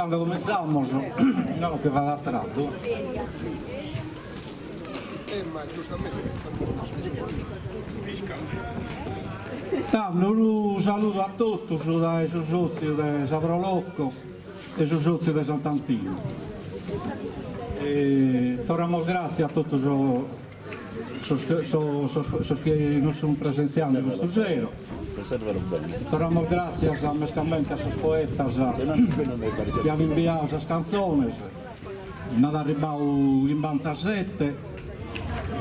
Tando comintzamos, no che faghet a tradu. Tando unu saludu a totus dae su sotziu de sa Pro Loco e su sotziu de Sant'Antinu. E torramos gratzias a totus sos sos chi nos sun presentziande custu sero. Torramos gratzias mescamente a sos poetas chi an imbiadu sas cantzones, nd'at arribbadu chimbantasete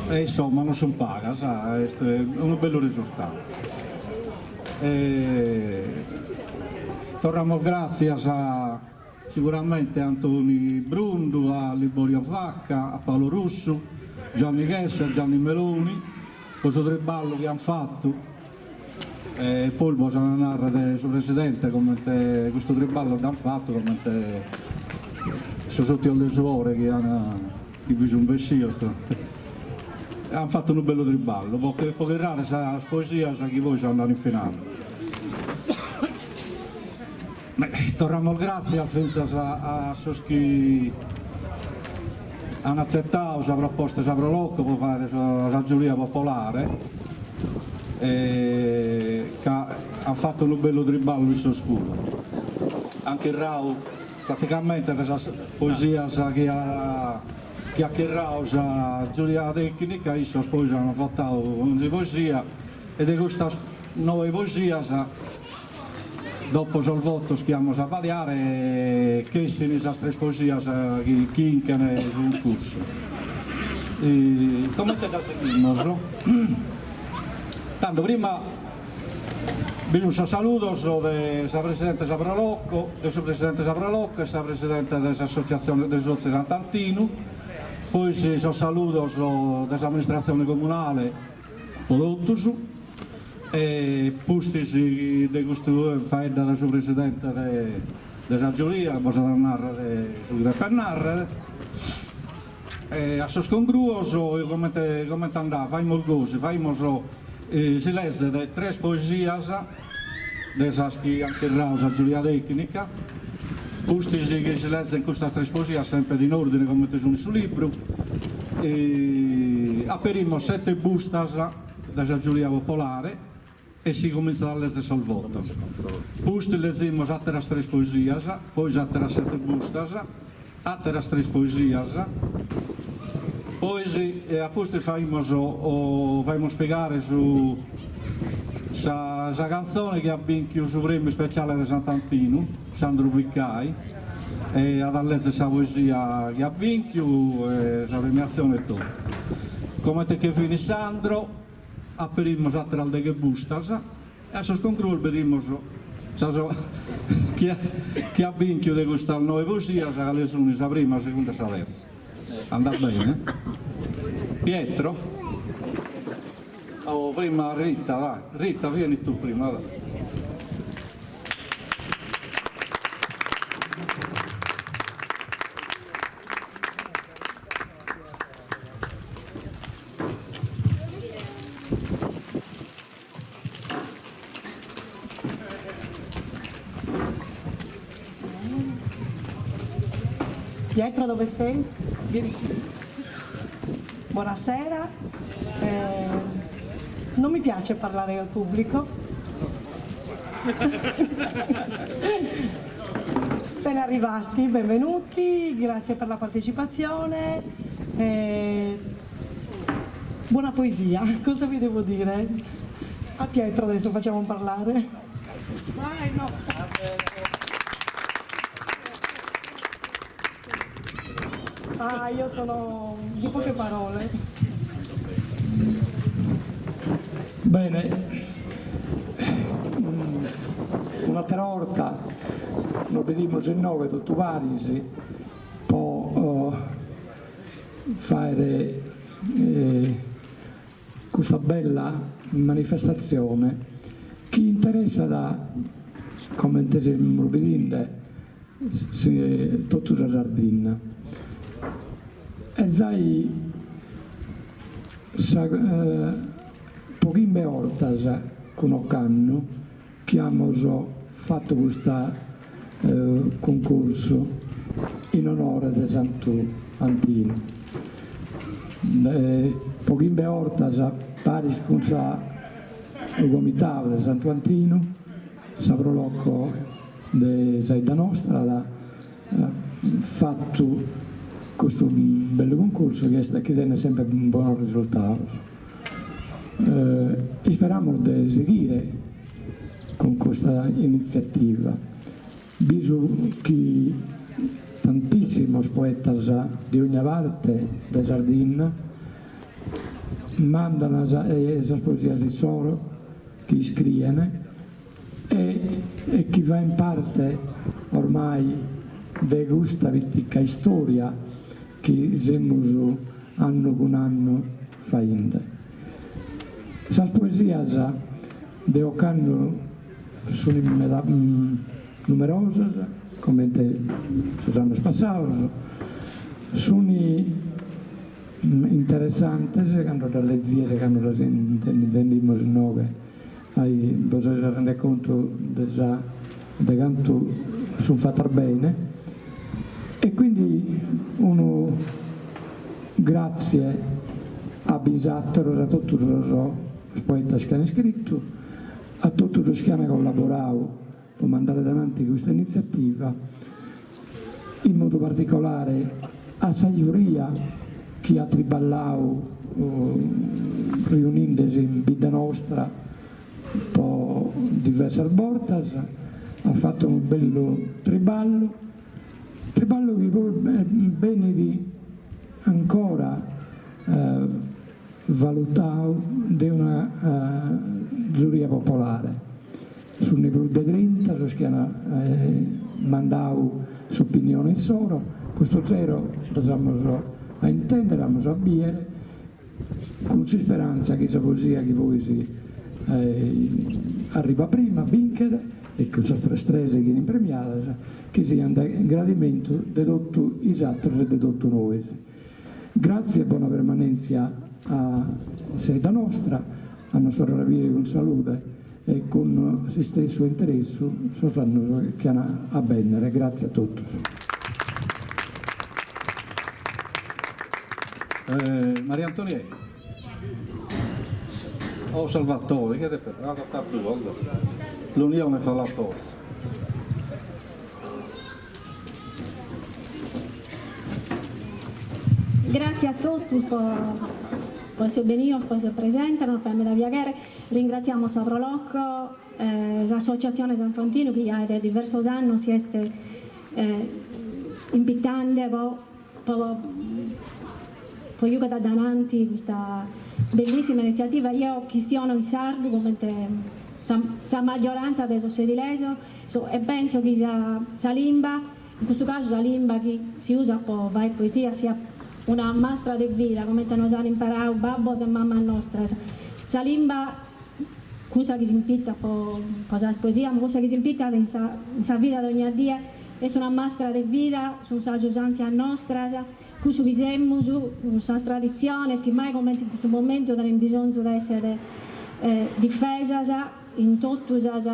e insomma non sun pagas, est unu bellu risurtadu. E torramos gratzias Siguramente a Antoni Brundu, a Liborio Vacca, a Paolo Russu, Gianni Chessa e Gianni Meloni po su triballu chi ant fatu e poi bos at a narrer su presidente comente custu triballu dd'ant fatu comente sos 'utios de suore chi an chi bi sun bessios ant fatu unu bellu triballu po po chirrare sas poesias chi poi s'andan in finale. Torramos gràtzias fintzas a sos chi an atzetadu sa proposta 'e sa Pro Loco pro fàghere sa giuria popolare e ca an fatu unu bellu triballu issos puru. An chirradu praticamente de sas poesias chi at chi at chirradu sa giuria tecnica issos poi an votadu onzi poesia e de custas noe poesias Dopo sos votos chi amus a badiare ch'essin sas tres poesias chi chi 'inchen su cuncursu. Comente dda sighimos? Tando prima bi sun sos saludos de sa presidente 'e sa Pro Loco, de su presidente 'e sa Pro Loco e sa presidente de s'assotziatzione de su Sotziu Sant'Antinu, poi sos saludos de s'amministratzione comunale po totus E pustis de custu faeddat su presidente de sa giuria, bos at a narrer su chi depet narrer. E a sos congruos comente comente andat, faghimus gosi, faghimus si lezet tres poesias de sas chi ant chirradu sa giuria tecnica, pustis chi si lezent custas tres poesias semper in ordine comente sun in su libru, aperimus sete bustas dae sa giuria popolare e si comintzat a lezer sos votos. Pustis lezimus àteras tres poesias, pois àteras sete bustas, àteras tres poesias, pois a pustis faghimus faghimus pigare su sa sa cantzone chi at bìnchiu su prèmiu ispeciale de Sant'Antinu, Sandru Piccai, e at a lezer sa poesia chi at bìnchiu e sa premiatzione e totu. Comente che finit Sandro, aperimus àteras deghe bustas e a sos concruos bidimus sas chi chi at bìnchiu de custas noe poesias cale sun sa prima, sa segunda e sa terza. Andat bene? Pietro? O prima Rita, dai. Rita, vieni tu prima, dai. Pietro dove sei? Vieni qui. Buonasera. Eh, non mi piace parlare al pubblico. Ben arrivati, benvenuti, grazie per la partecipazione. Eh, buona poesia, cosa vi devo dire? A Pietro adesso facciamo parlare. Vai, no. Ah, io sono di poche parole. Bene, un'atera 'orta nos bidimus inoghe totu paris po fàere custa bella manifestatzione chi interessat, comente semus bidinde, totu sa Sardinna. E zai sa po chimbe 'ortas cun ocannu chi amus fatu custa. cuncursu in onore de Santu Antinu. Po chimbe 'ortas paris cun sa su comitau de Santu Antinu, sa Pro Loco de sa 'idda nostra at fatu custu bellu cuncursu chi est chi tenet sempre bonos risultados. Isperamus de sighire cun custa initziativa, bisu chi tantissimos poetas de ogna parte de Sardinna mandan sas poesias issoro chi iscrien e chi faen parte ormai de custa pitica istoria chi semus annu cun annu fainde. Sas poesias de ocannu sunt meda numerosas, comente sos annos passados, sunt interessantes cando ddas lezies e cando ddas intendimus inoghe bos eis a render contu de sa de cantu sunt fatas bene e quindi unu gratzie a bisàteros, a totu sos poetas chi an iscritu, a totu sos chi an collaboradu pro mandare adananti custa initziativa, in modu particolare a sa giuria chi at triballadu riunindesi in bidda nostra po diversas bortas, at fatu unu bellu triballu, triballu chi poi benit ancora valutadu de una giuria popolare. Sunt prus de trinta sos chi ant mandadu s'opinione issoro, custu sero ddos amus a intèndere, amus a bìdere, cun s'isperàntzia chi sa poesia chi poi si arribat prima binchet e cussas tres chi 'enin premiadas chi siant de gradimentu de totu is àteros e de totu nois. Gràtzias e bona permanèntzia a sa 'idda nostra, a nos torrare a bìdere cun salude e cun s'istessu interessu sos annos chi an a bènnere. Gràtzias a totus. Maria Antonietta o Salvatore, chi depet, l'unione fa la forza. Gratzias a totus po po esser benios, po esser presentes, nos fait meda piaghere. Ringratziamos sa Pro Loco, s'Associatzione Santu Antinu chi ja de diversos annos si est impitande po po po jugher adananti custa bellissima initziativa. Jeo chistiono in sardu comente sa sa maggioranza de sos sedilesos e penso chi sa sa limba, in custu casu sa limba chi si usat po fai poesia, siat una mastra de vida, comente nos an imparadu babbos e mamas nostras. Sa limba, cussa chi s'impitat po po sa poesia, ma cussa chi s'impitat in sa in sa vida de ogna die, est una mastra de vida, sun sas usantzias nostras, cussu chi semus, sas traditziones chi mai comente in custu momentu tenen bisonzu de essere difesas in totu sas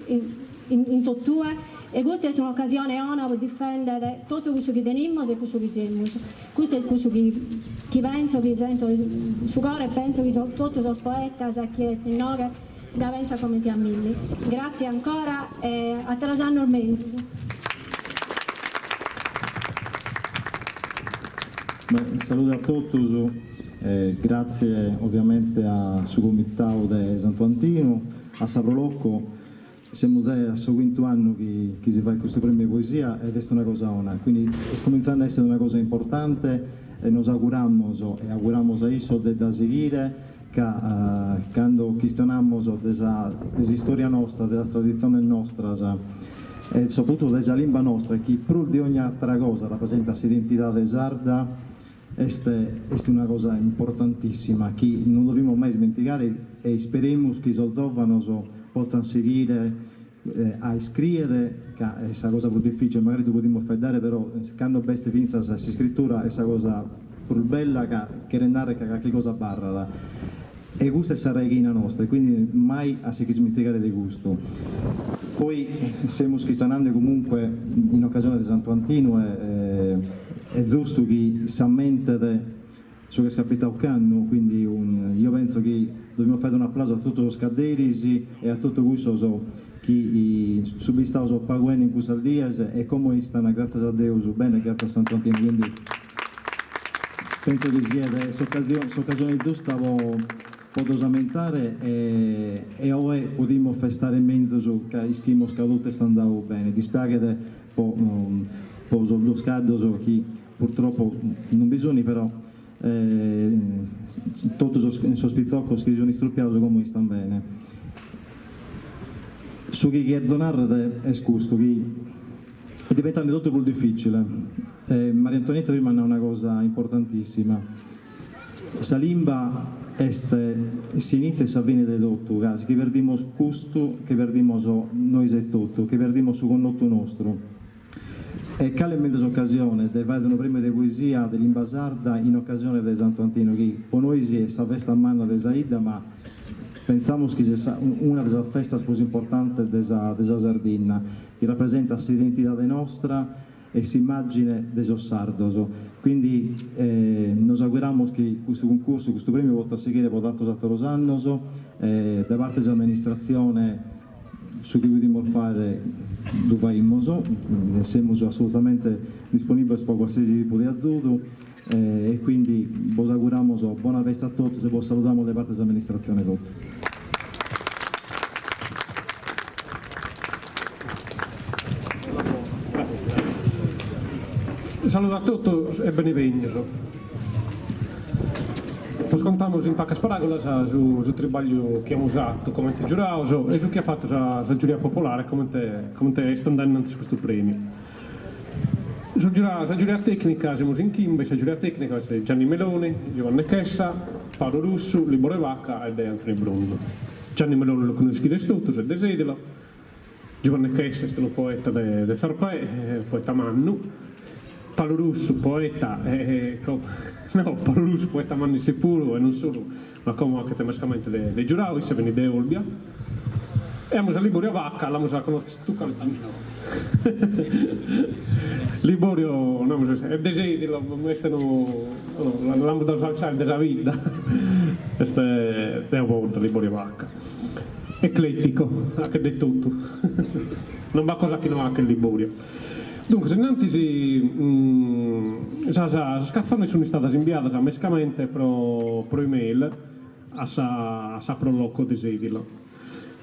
in totue e custa est un'ocasione 'ona pro difendere totu cussu chi tenimus e cussu chi semus. Custu est cussu chi chi penso, chi sento in su coro e penso chi totu sos poetas chi est inoghe dda pensant comente a mimmi. Gratzie ancora e ateros annos menzus. Salude a totus, gratzie ovviamente a su Comitau de Santu Antinu, a sa Pro Loco, semus giai a su quintu annu chi chi si fait custu premiu 'e poesia ed est una cosa 'ona, quindi est comintzende a essere una cosa importante e nos auguramus e auguramus a issos de dda sighire ca cando chistionamus de sa de s'istoria nostra, de sas traditziones nostras e soprattutto de sa limba nostra chi prus de ogni atera cosa rapresentat s'identidade sarda, est est una cosa importantissima chi non dovimus mai ismentigare e isperemus chi sos zovanos potzant sighire a iscriere ca est sa cosa prus difficile, magari ddu podimus faeddare però cando b'est fintzas s'iscritura est sa cosa prus bella ca cheret narrer ca carchi cosa abarrat. E custa est sa raighina nostra e quindi mai a si ch'ismentigare de custu. Poi semus chistionande comunque in occasione de Santu Antinu e est zustu chi s'ammentet su chi est capitau ocannu, quindi eo pentzo chi dovimus fagher un'aplausu a totu sos cadderis e a totu cussos chi sunt bistados pagu 'ene in cussas dies e como istan gràtzias a Deus bene gràtzias a Santu Antinu, quindi pentzo chi siet s'occasione giusta po po ddos ammentare e e oe podimus festare menzus ca ischimus ca totu est andadu bene, dispiaghet po po sos duos caddos chi Purtroppo non bi sunt però totu sos sos pitzocos chi si sunt istrupiados como istan bene. Su chi cherzo narrer est custu, chi est diventende totu prus dificile. Maria Antonietta prima at nau una cosa importantissima, sa limba est s'initziu e sa fine de totu, ca si che perdimus custu che perdimus nois etotu, che perdimus su connotu nostru. E cale menzus ocasione de fagher unu premiu de poesia de limba sarda in ocasione de Santu Antinu chi po nois est sa festa manna de sa 'idda ma pentzamus chi siat una de sas festas prus importantes de sa de sa Sardinna chi rapresentat s'identidade nostra e s'immagine de sos sardos. Quindi nos auguramus chi custu cuncursu, custu premiu potzat sighire po tantos ateros annos de parte de s'amministratzione Su chi podimus fàghere ddu faimus, semus assolutamente disponìbiles po cualsiasi tipu de azudu e quindi bos auguramus bona festa a totus e bos saludamus de parte de s'amministratzione totu. Saludu a totus e benevènnios. Bos contamus in pacas paràgulas su su tribagliu chi amus fatu comente giurados e su chi at fatu sa sa giuria popolare comente comente est andende innantis custu premiu. Su giura sa giuria tecnica semus in chimbe, sa giuria tecnica est Gianni Meloni, Giovanni Chessa, Paolo Russu, Libore Vacca e deo Antoni Brundu. Gianni Meloni lu connoschides totus, est de Sedilo, Giovanni Chessa est unu poeta de de Torpè, poeta mannu, Palu Russu poeta no Palu Russu poeta mannu isse puru e non solu, ma como 'achet mescamente de de giurau, isse benit de Olbia, e amus a Liborio Vacca, l'amus a connoscher totu cantu, Liborio namus est de Sedilo, est unu l'amus dadu s'alciare de sa bidda, est de Ovodda Liborio Vacca. Eclettico, 'achet de totu, non b'at cosa chi no 'achet Liborio. Duncas, innantis sas sas catzones sunt istadas imbiadas mescamente pro pro email a sa a sa Pro Loco de Sedilo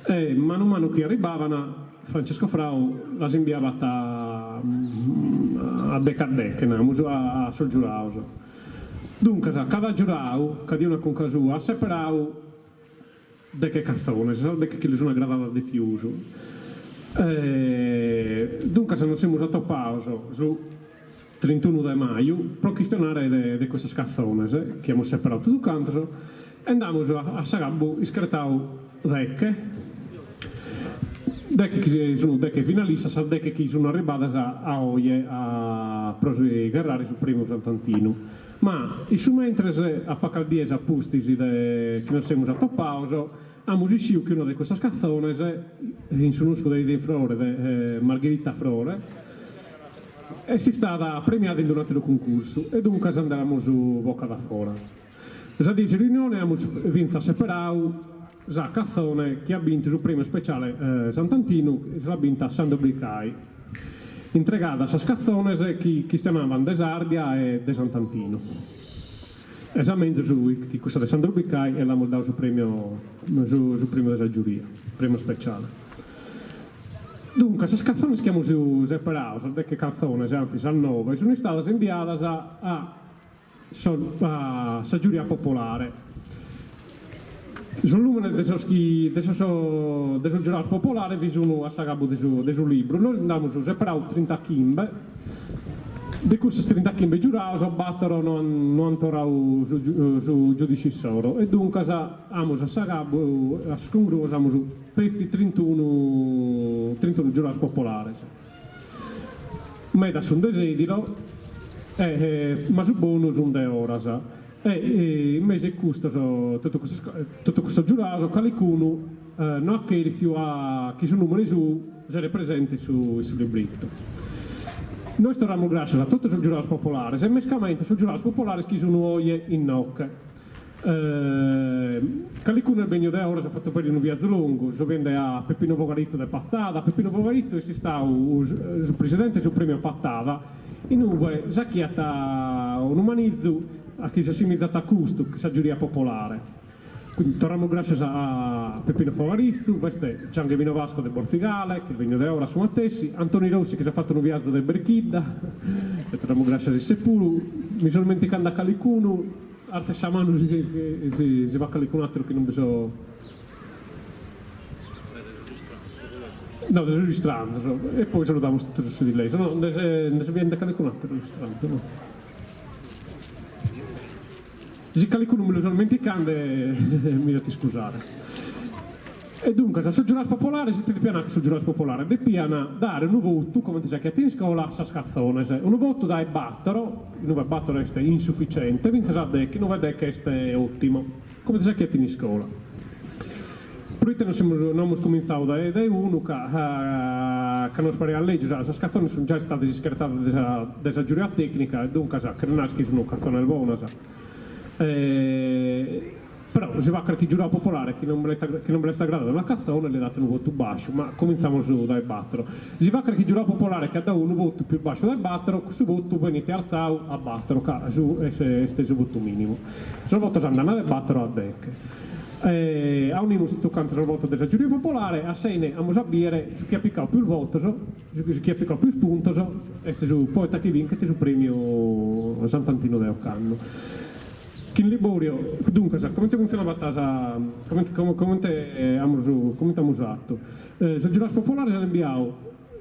e manu manu chi arribbaban Francesco Frau las imbiabat a deche a deche, namus, a sos giurados. Duncas, cada giuradu, cadiunu a conca sua, at seperadu Deche catzones, sas deche chi li sun aggradadas de pius. Duncas nos semus atopados su trintunu de maju pro chistionare de de custas catzones chi amus seperadu totu cantos e nd'amus a s'agabbu ischertadu deche, deche chi sun deche finalistas, sas deche chi sun arribadas a oje a pro si gherrare su premiu Sant'Antinu. Ma in su mentres, a pacas dies a pustis de chi nos semus atopados, amus isciu chi una de custas catzones, In su nuscu de 'idda in frore de Margherita Frore, est istada premiada in un'àteru cuncursu e duncas nde l'amus bocada fora. Sa die 'e sa riunione amus fintzas seperadu sa catzone chi at bintu su premiu speciale Sant'Antinu, l'at binta Sandro Bricai. Intregadas sas catzones chi chistionaban de s'Ardia e de Sant'Antinu. E sa menzus fit cussa de Sandro Bricai e l'amus dadu su premiu su premiu de sa giuria, premiu speciale. Duncas sas catzones chi amus seperadu, sas deche catzones, antzis sas noe, sun istadas imbiadas a a sa giuria popolare. Sos nùmenes de sos chi de sos de sos giurados popolares bi sun a s'agabu de su de su libru. Nois nd'amus seperadu trintachimbe, de custos trintachimbe giurados bàtoro no an no an torradu su su giudìssiu issoro e duncas amus a s'agabu a sos congruos amus petzi trintunu trintunu giurados popolares. Medas sun de Sèdilo e ma su bonu sun de 'oras. E in mesu 'e custos, totu custos totu custos giurados, calicunu no at chèrfiu a chi su nùmene suu seret presente in su in su librittu. Nois torramus gràscias a totu sos giurados popolares e mescamente a sos giurados popolares chi sun oje innoche. Calicunu est benniu de 'oras, at fatu peri unu viazu longu, so biende a Peppino Fogarizzu de Patada. Peppino Fogarizzu est istadu su presidente de su Premio Patada, in ue s'achiat unu manizu a chi s'assimizat a custu, chin sa giuria popolare. Quindi torramus gràscias a Peppino Fogarizzu, b'est Gian Gavino Vasco de Bortzigale, chi est benniu de 'oras su matessi, Antoni Rossi chi s'at fatu unu viazu de Berchidda, e torramus gràscias a isse puru. Mi so ismenticande a calicunu, artze sa manu si si b'at calicunu àteru chi non bi so. No, de sos istranzos. E poi saludamus totu sos sedilesos. No, nde nde so biende calicunu àteru istranzu, no. Si calicunu mi lu so ismenticande mi devet iscusare. E duncas, sos giurados popolares, ite depian fagher sos giurados popolares? Depian dare unu votu, comente si 'achiat in iscola, a sas catzones. Unu votu dae battoro, in ue battoro est insufficiente, fintzas a deche, in ue deche est ottimo, comente si 'achiat in iscola. Proite non semus no amus cumintzadu dae dae unu ca ca nos pariat lègiu, sas catzones sunt giai istadas ischertadas de sa de sa giuria tècnica e duncas cheret narrer chi sunt catzones bonas. Però si b'at carchi giuradu popolare chi non chi non bi l'est agradada una catzone li dat unu votu basciu, ma comintzamus dae battoro. Si b'at carchi giuradu popolare chi at dadu unu votu pius basciu dae battoro, cussu votu benit artzadu a battoro ca su est est su votu minimu. Sos votos andan dae battoro a deche. E aunimus totu cantu sos votos de sa giuria popolare, a sa 'ine amus a bìere su chi at picadu pius votos, su chi at picadu pius puntos est su poeta chi binchet su premiu Sant'Antinu de ocannu. Chin Liborio, duncas, comente funtzionabat sa, comente comente amus comente amus atu? Sos giurados popolares an imbiadu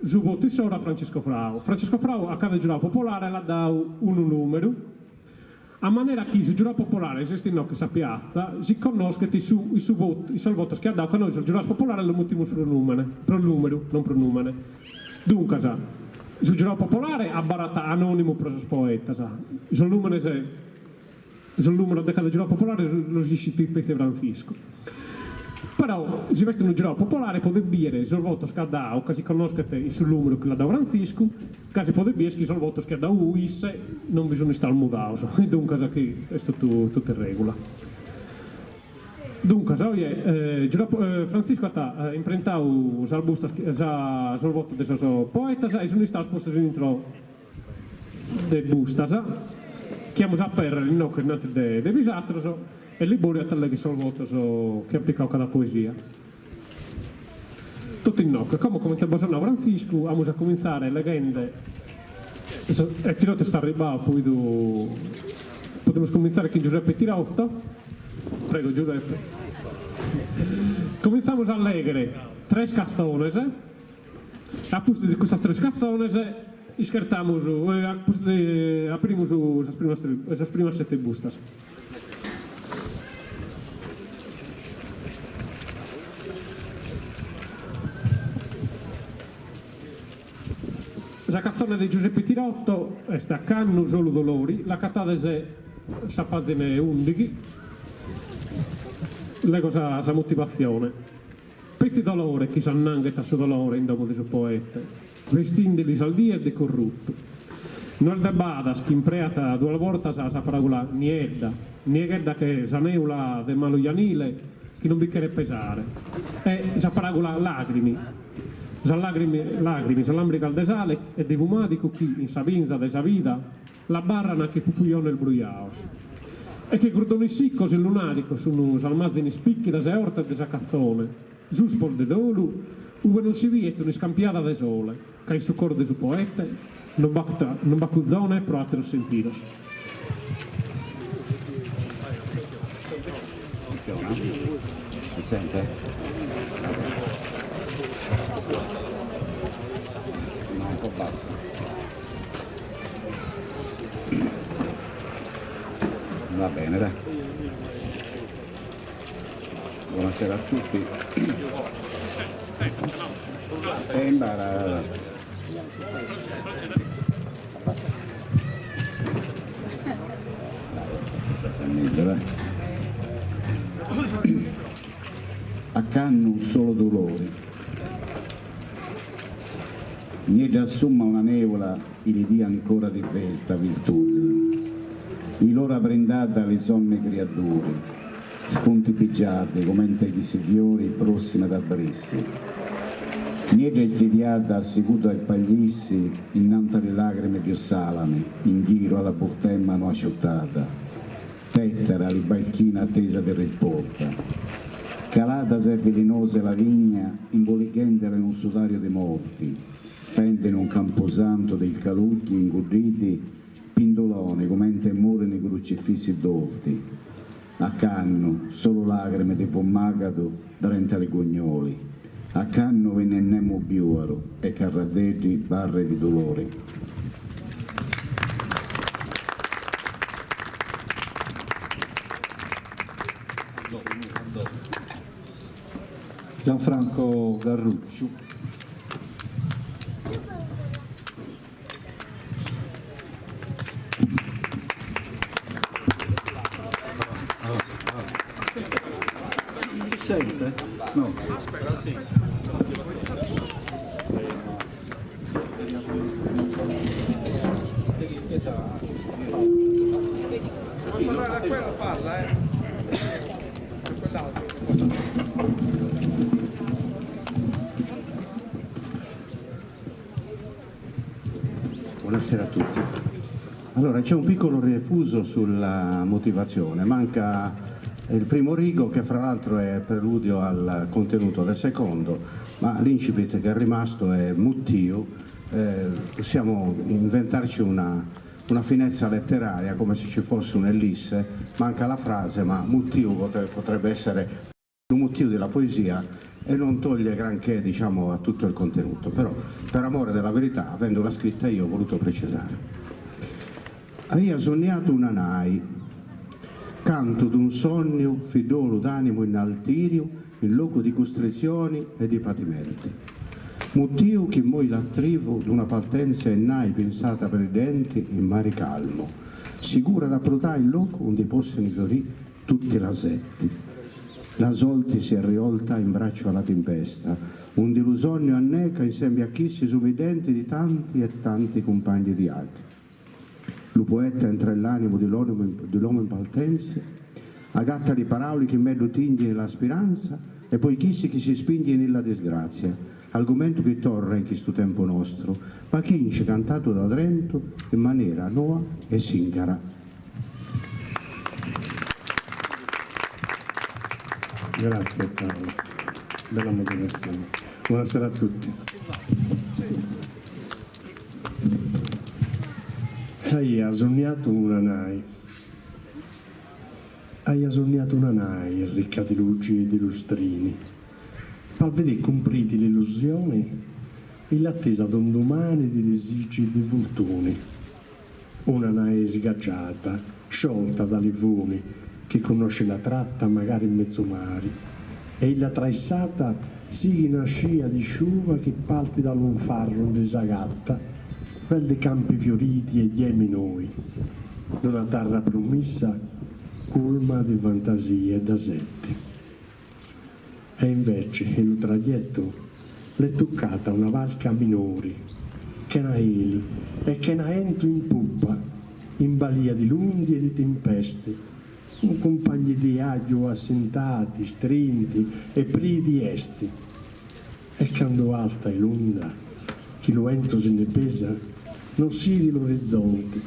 su votu issoro a Francisco Frau. Francisco Frau a cada giuradu popolare l'at dadu unu numeru, A manera chi su giuradu popolare si est innoche in sa piatza si connoschet in su in su votu in sos votos chi at dadu ca nois sos giurados popolares los mutimus pro nùmene pro nùmeru non pro nùmene. Duncas su giuradu popolare abarrat anònimu pro sos poetas, sos nùmenes sos nùmeros de cada giuradu popolare los iscit petzi Frantziscu. Però si b'est unu giuradu popolare podet bìdere sos votos chi at dadu ca si connoschet in su nùmeru chi l'at dadu Frantziscu, Ca si podet bider chi sos votos chi at dadu isse non bi sun istados mudados e duncas chi est totu totu in regula. Duncas oje Frantziscu at imprentadu sas bustas sos votos de sos poetas e sun istados postos in intro de bustas chi amus a aperrer innoche innantis de bosateros e Liboriu at a legher sos votos chi at picadu cada poesia. Totu innoche. Como, comente bos at nau Frantziscu, amus a cumintzare leghende e Tirotto est arribbau, apo 'idu, podimus cumintzare chin Giuseppe Tirotto. Prego Giuseppe. Comintzamus a lèghere tres catzones e a pustis de custas tres catzones ischertamus, a pustis aprimus sas primas sas primas sete bustas. Sa catzone de Giuseppe Tirotto est Acannu solu dolori, l'acatades sa pazina 'e undighi, lego sa sa motivatzione. Petzi dolore chi s'annanghet a su dolore in domo de su poete. Bestindeli sas dies de corrutu. No est de badas chi impreat duas bortas sa paràgula niedda, nieghedda che sa nèula de malu janile chi non bi cheret pesare, e sa paràgula lagrimi, sas lagrimi, lagrimi, sas làmbrigas de sale e de fumàdicu chi, in sa binza de sa vida, l'abarran che pupujones brujaos. E che gurdones siccos e lunàdicos sun sas màzines pìchidas e ortas de sa catzone, Suspos de dolu, ue non si biet un'iscampiada de sole, ca in su coro de su poete non b'at non b'at cuzone pro àteros sentidos. Funziona? Si sente? No, un po' basso. Va bene, dai. Buonasera a tutti. E imbara. dai. Acannu solu dolori. Niedda assumma una neula ili dia ancora di velta virtudi. I lora prendada li sonni criaduri, scontipigiati comente chi si fiori prossima ad abrissi. Niedda isvidiada secuta isbaglissi innanta li lagrime più salami, in ghiru alla burtemma no asciuttada. Tettera li balchina attesa de rispolta. Calada s'est velinosa la vigna imbolighendela in un sudario de morti, fende in un camposanto de ilcalugli ingudditi pindoloni comente morini crucifissi dolti. Acannu solu lagrime de fummagadu drenta li gugnoli. Acannu vinnennemu biuaru e carraddeddi barre di dolori. Gianfranco Garrucciu. Si sente? No. Buonasera a tutti. Allora, c'è un piccolo refuso sulla motivazione, manca il primo rigo che fra l'altro è preludio al contenuto del secondo, ma l'incipit che è rimasto è muttio, eh, possiamo inventarci una, una finezza letteraria come se ci fosse un'ellisse, manca la frase, ma muttio potrebbe essere un motivo della poesia e non toglie granché diciamo, a tutto il contenuto, però per amore della verità, avendola scritta io, ho voluto precisare. Aia sognato una nai, canto d'un sogno fidolo d'animo in altirio, in loco di costrizioni e di patimenti. Motivo che moi l'attrivo d'una partenza e nai pensata per i denti in mare calmo, sicura da protà in loco onde possono fiorì tutti l'asetti. La solti si è riolta in braccio alla tempesta, un delusogno anneca insieme a chi si sono i denti di tanti e tanti compagni di altri. Lo poeta entra nell'animo dell'uomo in partenza, agatta di parole che mezzo tinge nella speranza e poi chi si, chi si spinge nella disgrazia, argomento che torna in questo tempo nostro, ma che ince cantato da Trento in maniera noa e sincara. Grazie Paolo, bella motivazione. Buonasera a tutti. Aia sonniatu una nai. Aia sonniatu una nai ricca di luci e di lustrini. Pal vedè cumpriti l'illusioni e l'attesa d'un domani di desigi e di voltoni. Una nai sgaggiata, sciolta da livoni, che conosce la tratta magari in mezzo mari, e la traissata sighi una scia di sciuva che parti dall'unfarro desagatta, vel dei campi fioriti e diemi noi, d'una terra promessa colma di fantasie e d'asetti. E invece, il traghetto l'è toccata una valca minori, che na eli e che na ento in puppa, in balia di lundi e di tempeste, con compagni di aglio assentati, strinti e pri di esti. E quando alta è l'onda, chi lo ento se ne pesa, non si di l'orizzonte,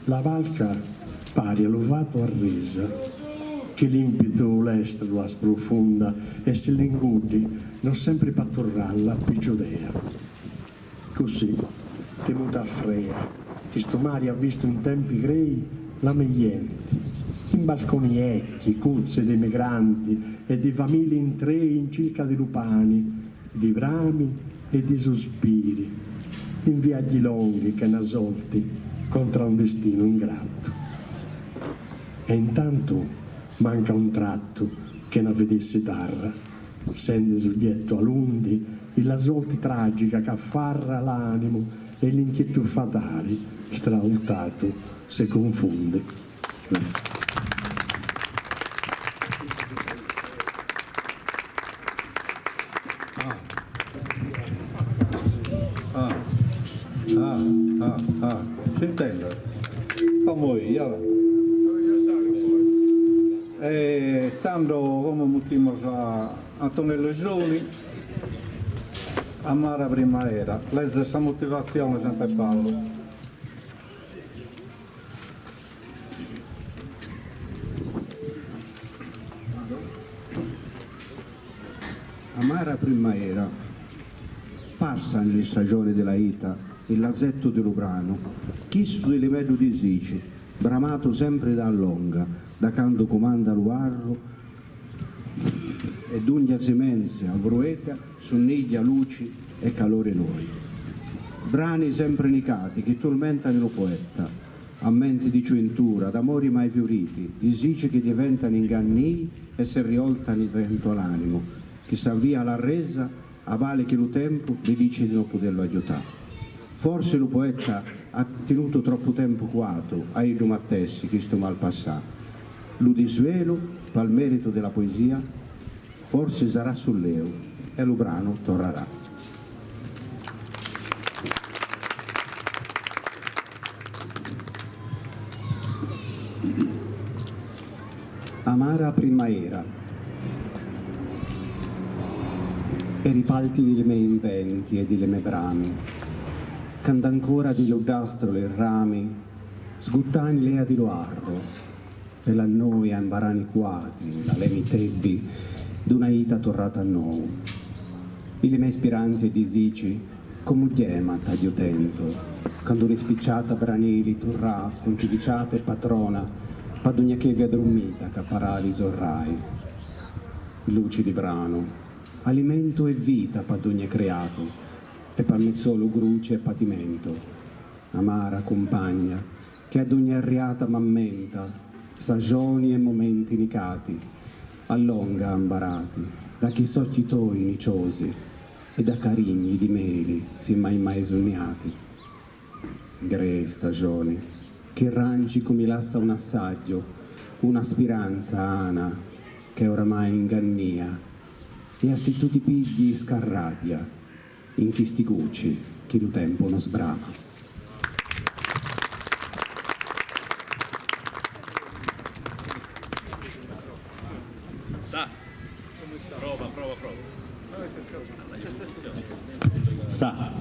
la valca pari allovato a resa, che l'impeto l'estro la sprofonda e se l'inguddi non sempre pattorralla picciodea. Così, temuta a frea, che sto mare ha visto in tempi grei la meienti, in balconi ecchi, cuzze dei migranti e di famiglie in tre in circa di lupani, di brami e di sospiri, in viaggi longhi che nasolti contra un destino ingrato. E intanto manca un tratto che na vedesse tarra, sende soggetto a lundi, e la solti tragica che affarra l'animo e l'inquietud fatale, stravoltato, se confonde. Grazie. Ah, s'intendet? Como ja. E tando como mutimos a Antonello Isoni, Amara Primaera. Lezet sa motivatzione sempre Paolo. Amara primaera. Passan li stagioni di la ita, il lazzettu di lu pranu, chistu di li megliu disici, bramatu sempri da allonga, da candu cumanda lu arru e dugna simenzi a vruedda, sunniglia luci e calori noi. Brani sempri nicati chi turmentanu lu poeta, ammenti di giuintura, d'amori mai fiuriti, disici chi diventanu ingannii e si rioltanu dentro l'animu, chi s'avvia alla resa, avali chi lu tempu li dici di non poterlo aiutare. Forsi lu poeta ha tenuto troppo tempo cuatu a iddu matessi chistu malpassà. Lu disvelu, pal merito della poesia, forsi sarà sulleu e lu branu torrarà. Amara primaera. E ripalti di li mei inventi e di le me brami, cand ancora di luddastro li rami, sguttani lea di lo arro, e la noia imbarani cuati, la lemi tebbi, d'una ita torrata a nou. I le mei spiranzi e disici, comu gema taglio tento, cando un'ispicciata branili turrà spontificiata e patrona, padugna che via drummita caparali sorrai. Luci di brano, alimento e vita padugna creato, e pa me solo gruce e patimento. Amara cumpagna, che ad ogni arriata m'ammenta, stagioni e momenti nicati, allonga ambarati, da chi socchi toi niciosi, e da carigni di meli si mai mai sognati. Gre stagioni, che rancico mi lassa un assaggio, una spiranza ana, che oramai ingannia, e a si tu ti pigli scarraglia, in chi sti gucci, chi lo tempo non sbrama. Sa. Prova, prova, prova. Sa.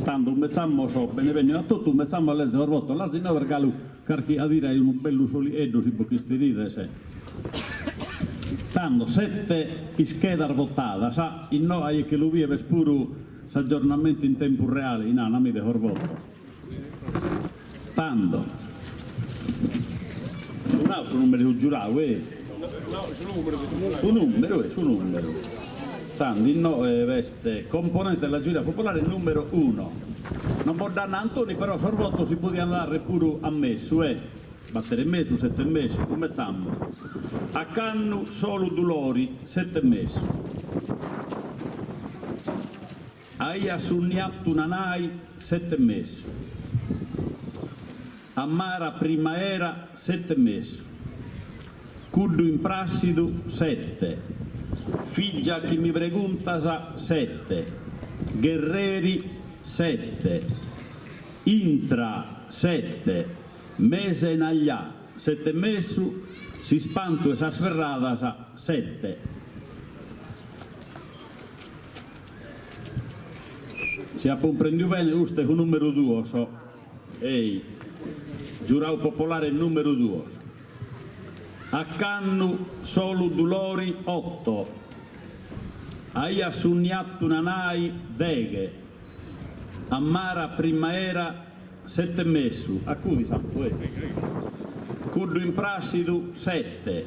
Tando cumentzamos, benevènniu a totu, cumentzamos a lèzere sos votos. Lazi inoghe galu carchi adira e unu bellu solieddu si bos chistirides. Tando, sete ischedas votadas, inoghe aie che lu bie b'est puru s'aggiornamentu in tempus reale in anami de sos votos. Tando, lu nau su numeru de su giurau, eh? Su numeru, eh, su numeru. Tando, inoghe b'est componente della giuria popolare numero uno. Non bos dd'at nau Antoni, però sos votos si podiant dare puru a mesu, eh. Batter e mesu, sette e mesu. Cumetzamus. Acannu solu dulori, sette e mesu. Aia sunniatu nanai, sette e mesu. Amara primaera, sette e mesu. Cuddu imprassidu, sette. Fìgia chi mi preguntas, sette. Gherreri, sette. Intra, sette. Mese 'e naglià, sette e mesu. S'ispantu 'e sas ferradas, sette. Si apo cumprendiu bene, custu est su numeru duos. Ei, giurau popolare numeru duos. Acannu solu dulori otto. Aia sunniatu nanai deghe. Amara primaera sette e mesu. Acudi Santu, eh. Cuddu imprassidu sette.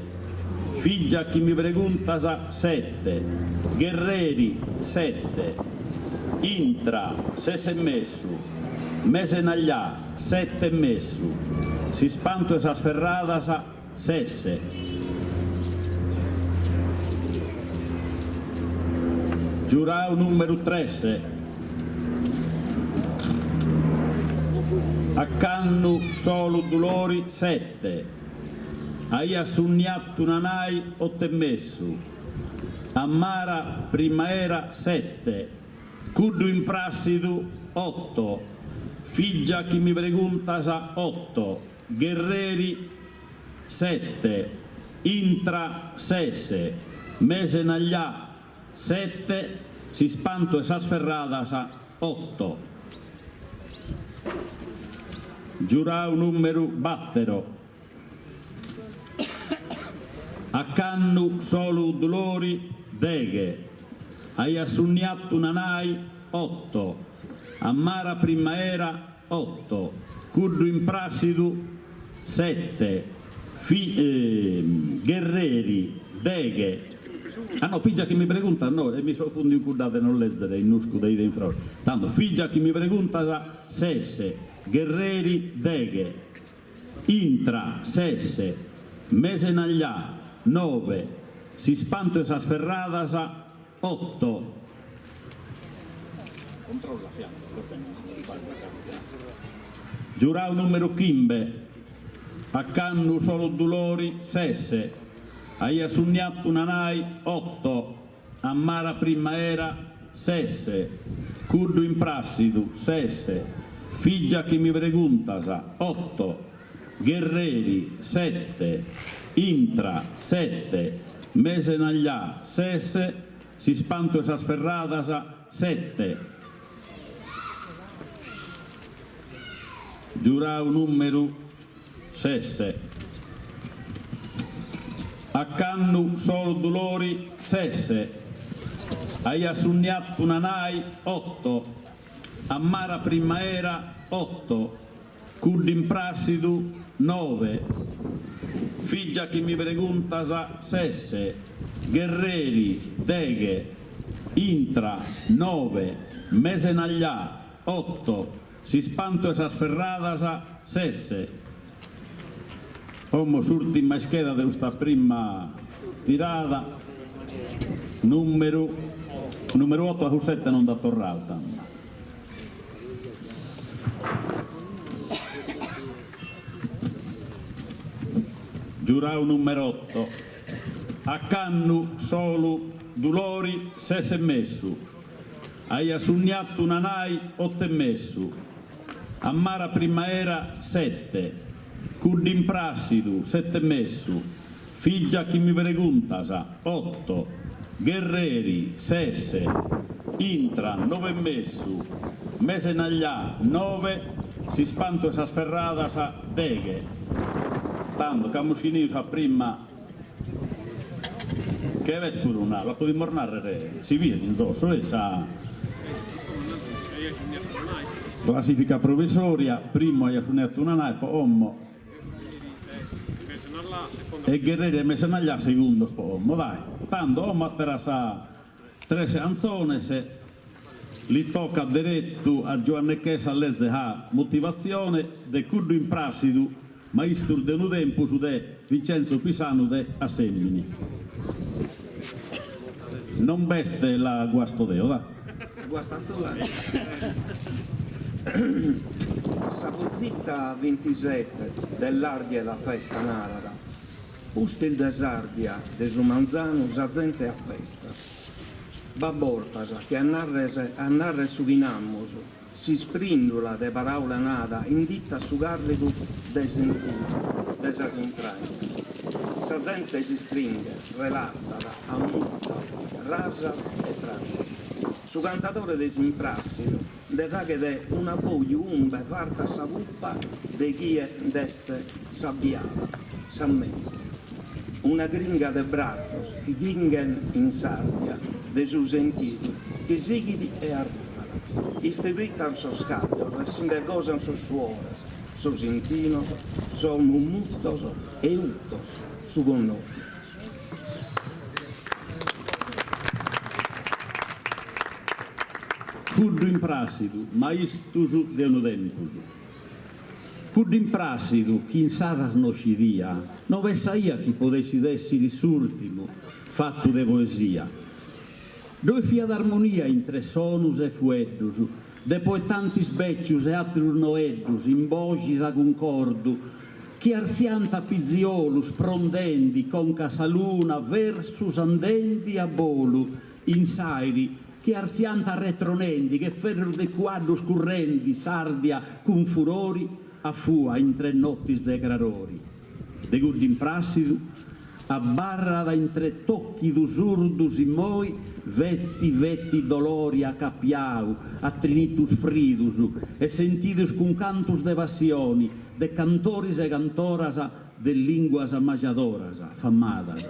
Fìgia chi mi preguntas sette. Gherreri sette. Intra ses e mesu. Mese naglià sette e mesu. S'ispantu 'e sas ferradas ses. Giurau numeru tres. Acannu solu dulori sette. Aia sunniatu nanai otto e mesu. Amara primaera sette. Cuddu imprassidu otto. Fìgia chi mi preguntas oto, Gherreri sete, Intra ses, Mesenaglià sete, S'ispantu 'e sas ferradas oto. Giurau nùmeru bàtero. Acannu solu dulori deghe, Aiat sunniatu nanai oto, A mara primaera oto, Cuddu imprassidu sete, Fi Gherreri deghe, Ah no, Fìgia chi mi preguntas no, e mi so fundiu cudda de non lèzere in nuscu de 'ida in frore. Tando, Fìgia chi mi preguntas ses, Gherreri deghe, Intra, ses, Mesenaglià, nobe, S'ispantu 'e sas ferradas, oto. Giurau numeru chimbe, Acannu solu dulori, ses, Aiat sunniatu nanai, oto, A mara primaera, ses, Cuddu imprassidu, ses, Fìgia chi mi preguntas, oto, Gherreri, sete, Intra, sete, Mesenaglià, ses, S'ispantu 'e sas ferradas, sete. Giurau nùmeru ses. Acannu solu dulori, ses. Aiat sunniatu nanai, oto. A mara primaera, oto. Cuddu imprassidu, nobe. Fìgia chi mi preguntas, ses. Gherreri, deghe. Intra, nobe. Mesenaglià, oto. S'ispantu 'e sas ferradas, ses. Como s'ùrtima ischeda de custa prima tirada, nùmeru nùmeru oto a su sete non nd'at torradu tando. Giurau nùmeru oto, Acannu solu dulori ses e mesu. Aiat sunniatu nanai oto e mesu, a mara primaera sete, cuddu imprassidu sete e mesu, fìgia chi mi preguntas, oto, gherreri, ses, intra, nobe e mesu, mesenaglià, nobe, s'ispantu 'e sas ferradas, deghe. Tando, ch'amus finidu sa prima Che b'est puru una, la podimus nàrrere, si biet in zosso, eh, sa classifica provisòria, primu aiat sunniatu nanai, po como e Gherreri e Mesenaglià segundos po como, dai. Tando como àteras tres cantzones, li tocat deretu a Giuanne Chessa a lèzere sa motivatzione de cuddu impràssidu Maistus de unu tempus de Vincenzo Pisanu de Assèmini. Non b'est la guasto deo, da. La guastas tue? Sa fozitta vintisete dell'Ardia 'e la festa narat, pustis de s'Ardia de su manzanu sa zente a festa. B'at bortas chi a narrer a narrer su chi namus S'isprìndula de paràula nada inditat su càrrigu de sentidu de sas intragnas. Sa zente s'istringhet, relatat, ammutat, rasat e pranghet. Su cantadore de s'impràssidu nde faghet un'abboju umbe fartat sa pupa de chie nd'est s'abbiada, s'ammentu. Una gringa de bratzos chi chinghen in s'Àrdia de su sentidu chi sighit e arribat. Istibritan sos caddos e si nde gosan sos suores, sos intinos, sos mummutos e utos, su connotu. Cuddu impràssidu, maistus de unu tempus. Cuddu impràssidu chi in sasas no scidia, no pensaia chi podessit èssiri s'ùrtimu fatu de poesia. Ddoi fiat armonia intre sonus e fueddus, de poetantis bècius e àterus noeddus in boxis a cuncordu, chi artziànt a piziolus prondendi conca a sa luna versus andendi a bolu in s'àiri. Chi artziant arretronendi che ferrus de cuaddus currendi s'Ardia cun furori a fua intre notis de crarori. De cudd'impràssidu abarrat intre tòchidus surdus immoi vetti vetti dolori acapiau a trinitus fridus e sentidus cun cantus de passioni de cantoris e cantoras de lìnguas ammajadoras famadas.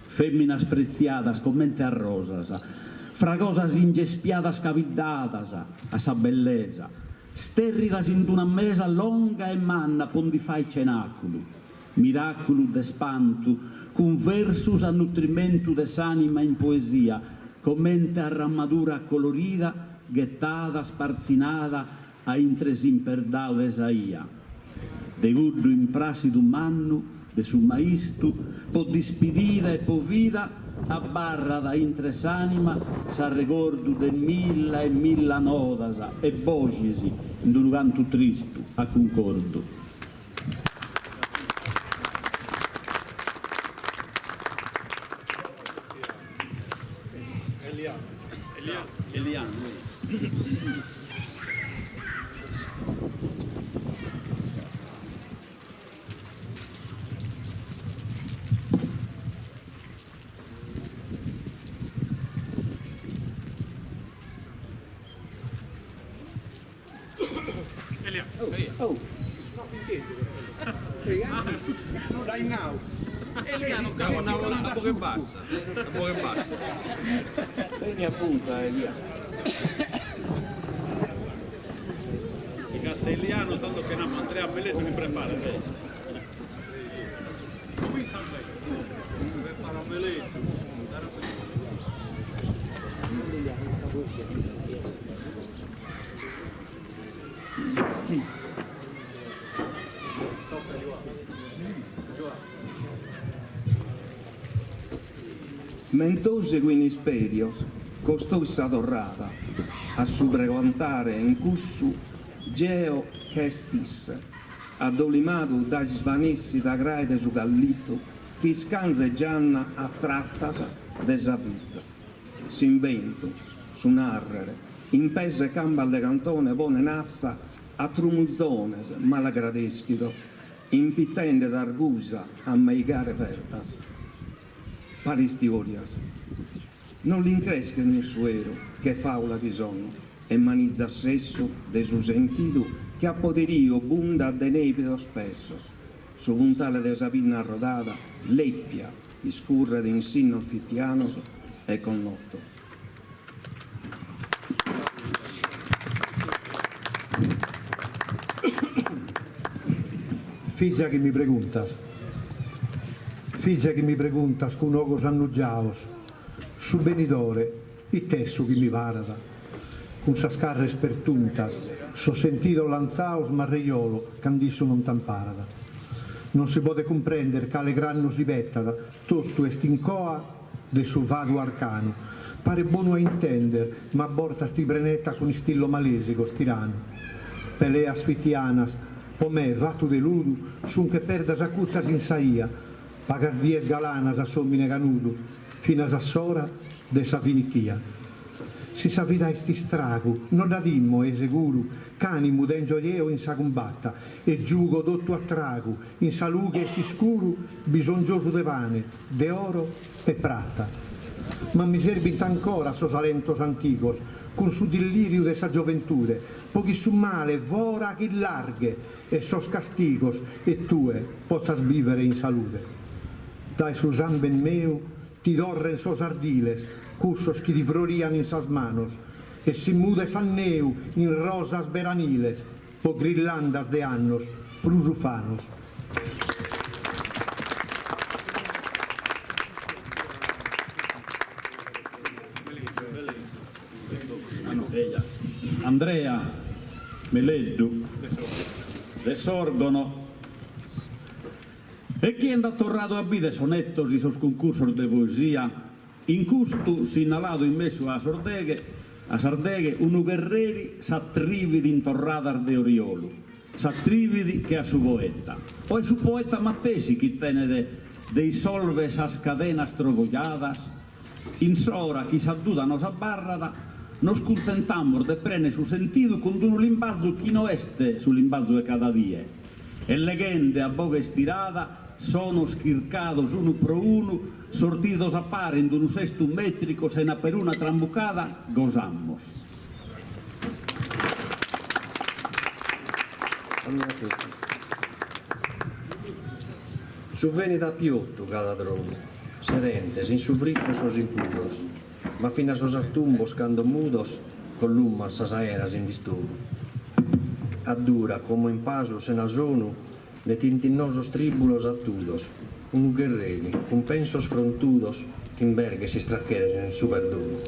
Fèminas pretziadas comente arrosas, fragosas ingespiadas cabiddadas a sa bellesa, stèrridas in d'una mesa longa e manna po ndi fai cenàculu, miràculu de spantu, cun versus a nutrimentu de s'ànima in poesia, comente arramadura colorida ghetada spartzinada a intre s'imperdau de sa 'ia, de cuddu impràssidu mannu de su maistu, po dispidida e po vida abarrat intre s'ànima s'arregordu de milla e milla nodas e boxis in d'unu cantu tristu a cuncordu. Teni a punta Elia. Eliano tanto che namu Andrea Belletto mi prepara. Mentòsigu in ispèrios costoit sa torrada a su pregontare in cussu geo ch'est isse, addolimadu dae s'isvanèssida crae de su callitu chi iscanzet gianna a tratas de sa fiza. S'imbentu, su nàrrere, in pes e cambas de cantone ponen atza a trumuzones malagradèschidos, impitende d'argusa a meigare fertas. Paristiòrias. Non l'increschen in su 'eru che fàula chi son e maniza sessu de su sentidu chi a poderiu bundat de nèbidos pessos. Su puntale de sa pinna arrodada, lèpia, iscurret in sinnos fitianos e connotos. Fìgia chi mi preguntas Fìgia chi mi preguntas cun ogos annugiaos su benidore it'est su chi mi parat? Cun sas carres pertuntas sos sentidos lantzaos m'arrejolo cand'issu non t'amparat. Non si podet cumprender cale grannu si betat totu est in coa de su fadu arcanu. Paret bonu a intender, ma a bortas ti prenetat cun istillos malèsigos, tiranu. Peleas fitianas, po me, fatu de ludu, sun che perdas acutzas in sa 'ia, pagas dies galanas a s'omine canudu, finas a s'ora de sa finitia. Si sa vida est istragu, no dda timo, 'e seguru, c'animu tengio jeo in sa cumbatta e giugo totu a tragu, in sa lughe 'e s'iscuru, bisongiosu de pane, de oro e prata. Ma mi serbint ancora sos alentos antigos, cun su dilliriu de sa gioventude, po chi su male fora chi larghe e sos castigos e tue potzas bivere in salude. Dae su samben meu ti torren sos ardiles, cussos chi ti frorian in sas manos, e si mudet s'anneu in rosas beraniles, po grillandas de annos prus ufanos. Andrea Meleddu de Sorgono. E chie nd'at torradu a bìdere sonetos in sos cuncursos de poesia? In custu sinnaladu in mesu a sos deghe, a sas deghe, unu gherreri s'atrivit in torradas de oriolu, s'atrivit che a su poeta. O est su poeta matessi chi tenet de issolver sas cadenas trobojadas? In s'ora chi sa duda nos abarrat. Nos cuntentamus de prene su sentidu cun d'unu limbazu chi no est su limbazu 'e cada die. E leghende a boghe istirada sonos chircados unu pro unu, sortidos a pare in d'unu sestu mètricu sena peruna trambucada, gosamus. Suvenit a piottu cada tronu, serentes in su frittu 'e sos impuros, ma finas sos atumbos cando mudos colluman sas aeras in distonu. Addura como in pasu sena sonu de tintinnosos tribulos attudos, unu gherreri cun pensos frontudos ch'imberghet s'istracchedesa in su perdonu.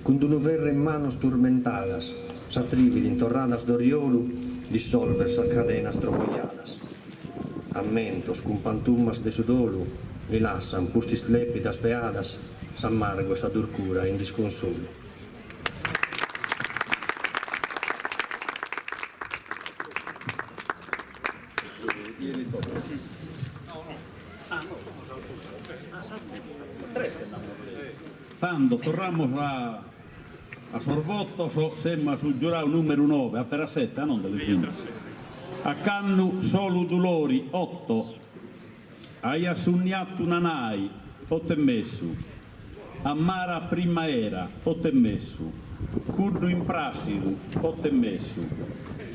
Cun d'unu ferru in manos turmentadas s'atrivit in torradas d'oriolu dissolver sas cadenas trobojadas. Ammentos cun pantumas de su dolu li lassan pustis lepidas peadas s'amargu 'e sa durcura in disconsolu. Tando torramus a A sos votos semus a su giurau numeru noe, ateras sete, a non nde lezimus? Acannu solu dulori, oto. Aiat sunniatu nanai, oto e mesu. A mara prima era, oto e mesu. Cuddu imprassidu, oto e mesu.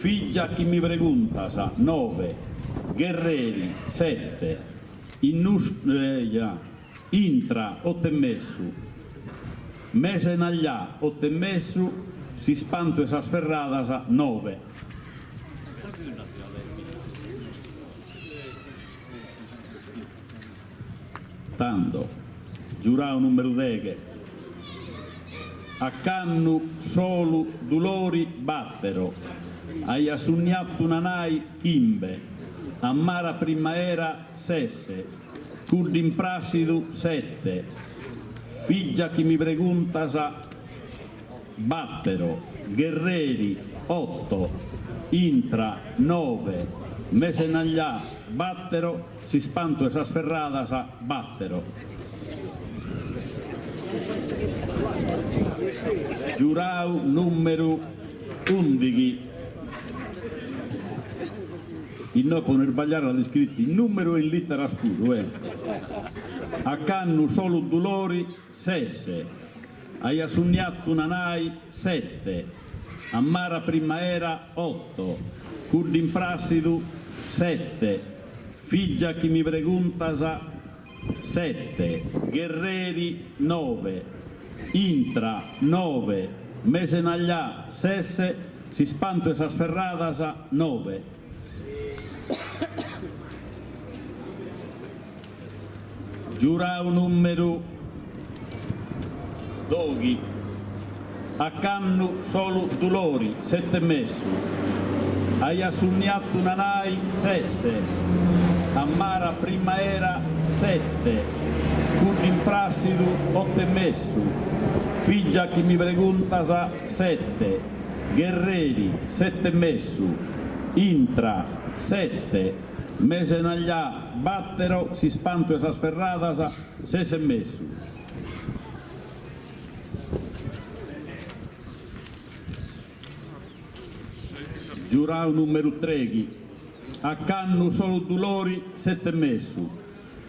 Fìgia chi mi preguntas, noe. Gherreri, sete. Innus, Intra, oto e mesu. Mesenaglià, oto e mesu, s'ispantu 'e sas ferradas, noe. Tando, giurau numeru deghe. Acannu, solu, dulori, battero. Aiat sunniatu nanai, chimbe. A mara primaera, ses. Cudd'imprassidu sete, fìgia chi mi preguntas battero, gherreri oto, intra noe, mesenaglià battero, s'ispantu 'e sas ferradas battero. Giurau numeru undighi. Innoe po no isbagliare l'at iscritu in numeru e in literas puru, eh. Acannu solu dulori, ses. Aiat sunniatu nanai, sete. A mara primaera, oto. Cudd'imprassidu, sete. Fìgia chi mi preguntas, sete. Gherreri, noe. Intra, noe. Mesenaglià, ses. S'ispantu 'e sas ferradas, noe. Giurau numeru doghi. Acannu solu dulori, sete e mesu. Aiat sunniatu nanai, ses. A mara primaera, sete. Cudd'imprassidu, oto e mesu. Fìgia chi mi preguntas, sete. Gherreri, sete e mesu. Intra, sete. Mesenaglià, battero, s'ispantu 'e sas ferradas, ses e mesu. Giurau numeru treghi. Acannu solu dulori, sete e mesu.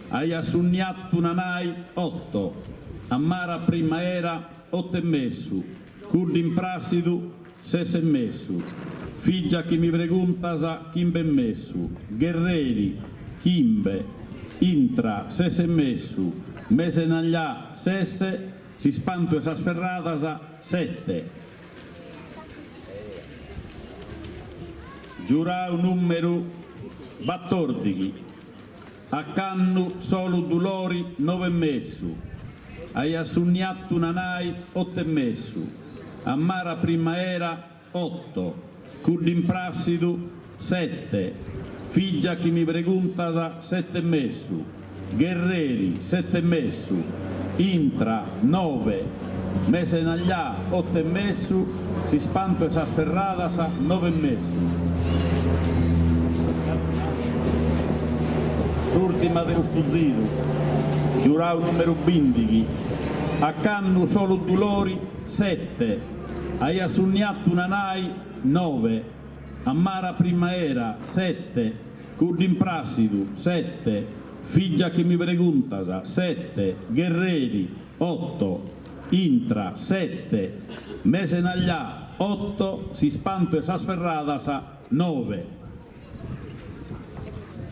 Aiat sunniatu nanai, oto. A mara primaera, oto e mesu. Cudd'imprassidu, ses e mesu. Fìgia chi mi preguntas, chimbe e mesu. Gherreri, chimbe. Intra, ses e mesu. Mesenaglià, ses. S'ispantu 'e sas ferradas, sete. Giurau numeru batòrdighi. Acannu solu dulori noe e mesu, aiat sunniatu nanai oto e mesu, a mara primaera oto, cudd'imprassidu sete, fìgia chi mi preguntas sete e mesu, gherreri sete e mesu, intra noe, mesenaglià oto e mesu, s'ispantu 'e sas ferradas noe e mesu. S'ùrtima de custu ziru, giurau numeru bìndighi. Acannu solu dulori, sette, Aia sunniatu una nai, nove, Amara primaera, sette, Cudd'impràssidu, sette, Fìgia chi mi preguntas, sette, Gherreri, otto, Intra, sette, Mesenaglià, otto, S'ispantu 'e sas ferradas, nove.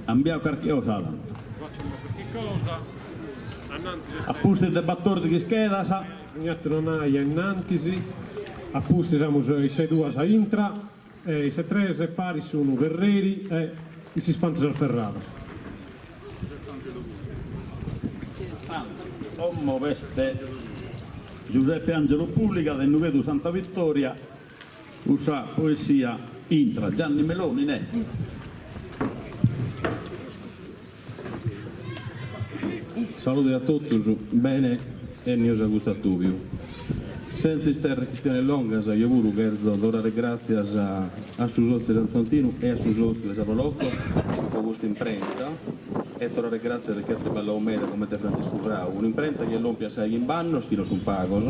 Ambiau carchi cosa tantu. A pustis de batòrdighi ischedas. Ignatu Nanai a innantis, a pustis amus is e duas a intra e is e tres paris sun Gherreri e is ispantu 'e sas ferradas. Como b'est Giuseppe Angelo Puliga de Nughedu Santa Vittoria Cun sa poesia Intra, Gianni Meloni ne. Salude a totus, bene 'ennios a custu atobiu. Sentza isterrer chistiones longas, jeo puru cherzo torrare gratzias a su sotziu de Santu Antinu e a su sotziu de sa Pro Loco po custa imprenta e torrare gratzias a chie at triballadu meda comente Frantziscu Frau, un'imprenta chi est lompia a sa 'e chimb'annos, chi no sun pagos,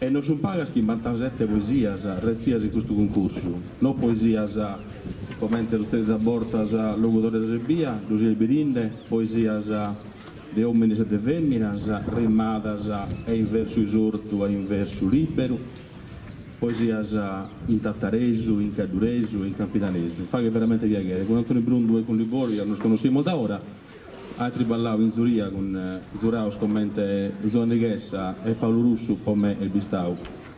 E no sunt pagas chimbantasete poesias retzias in custu cuncursu, no poesias comente sutzedit a bortas logudoresas ebbia, ddu seis bidinde, poesias de òmines e de fèminas, rimadas e in versu isortu e in versu lìberu, poesias in tataresu, in gadduresu e in campidanesu. Faghet veramente piaghere. Cun Antoni Brundu e cun Liboriu ja nos connoschimus da ora. Aer triballau in zuria cun zuraos comente Zuanni Chessa e Paulu Russu po me est bistau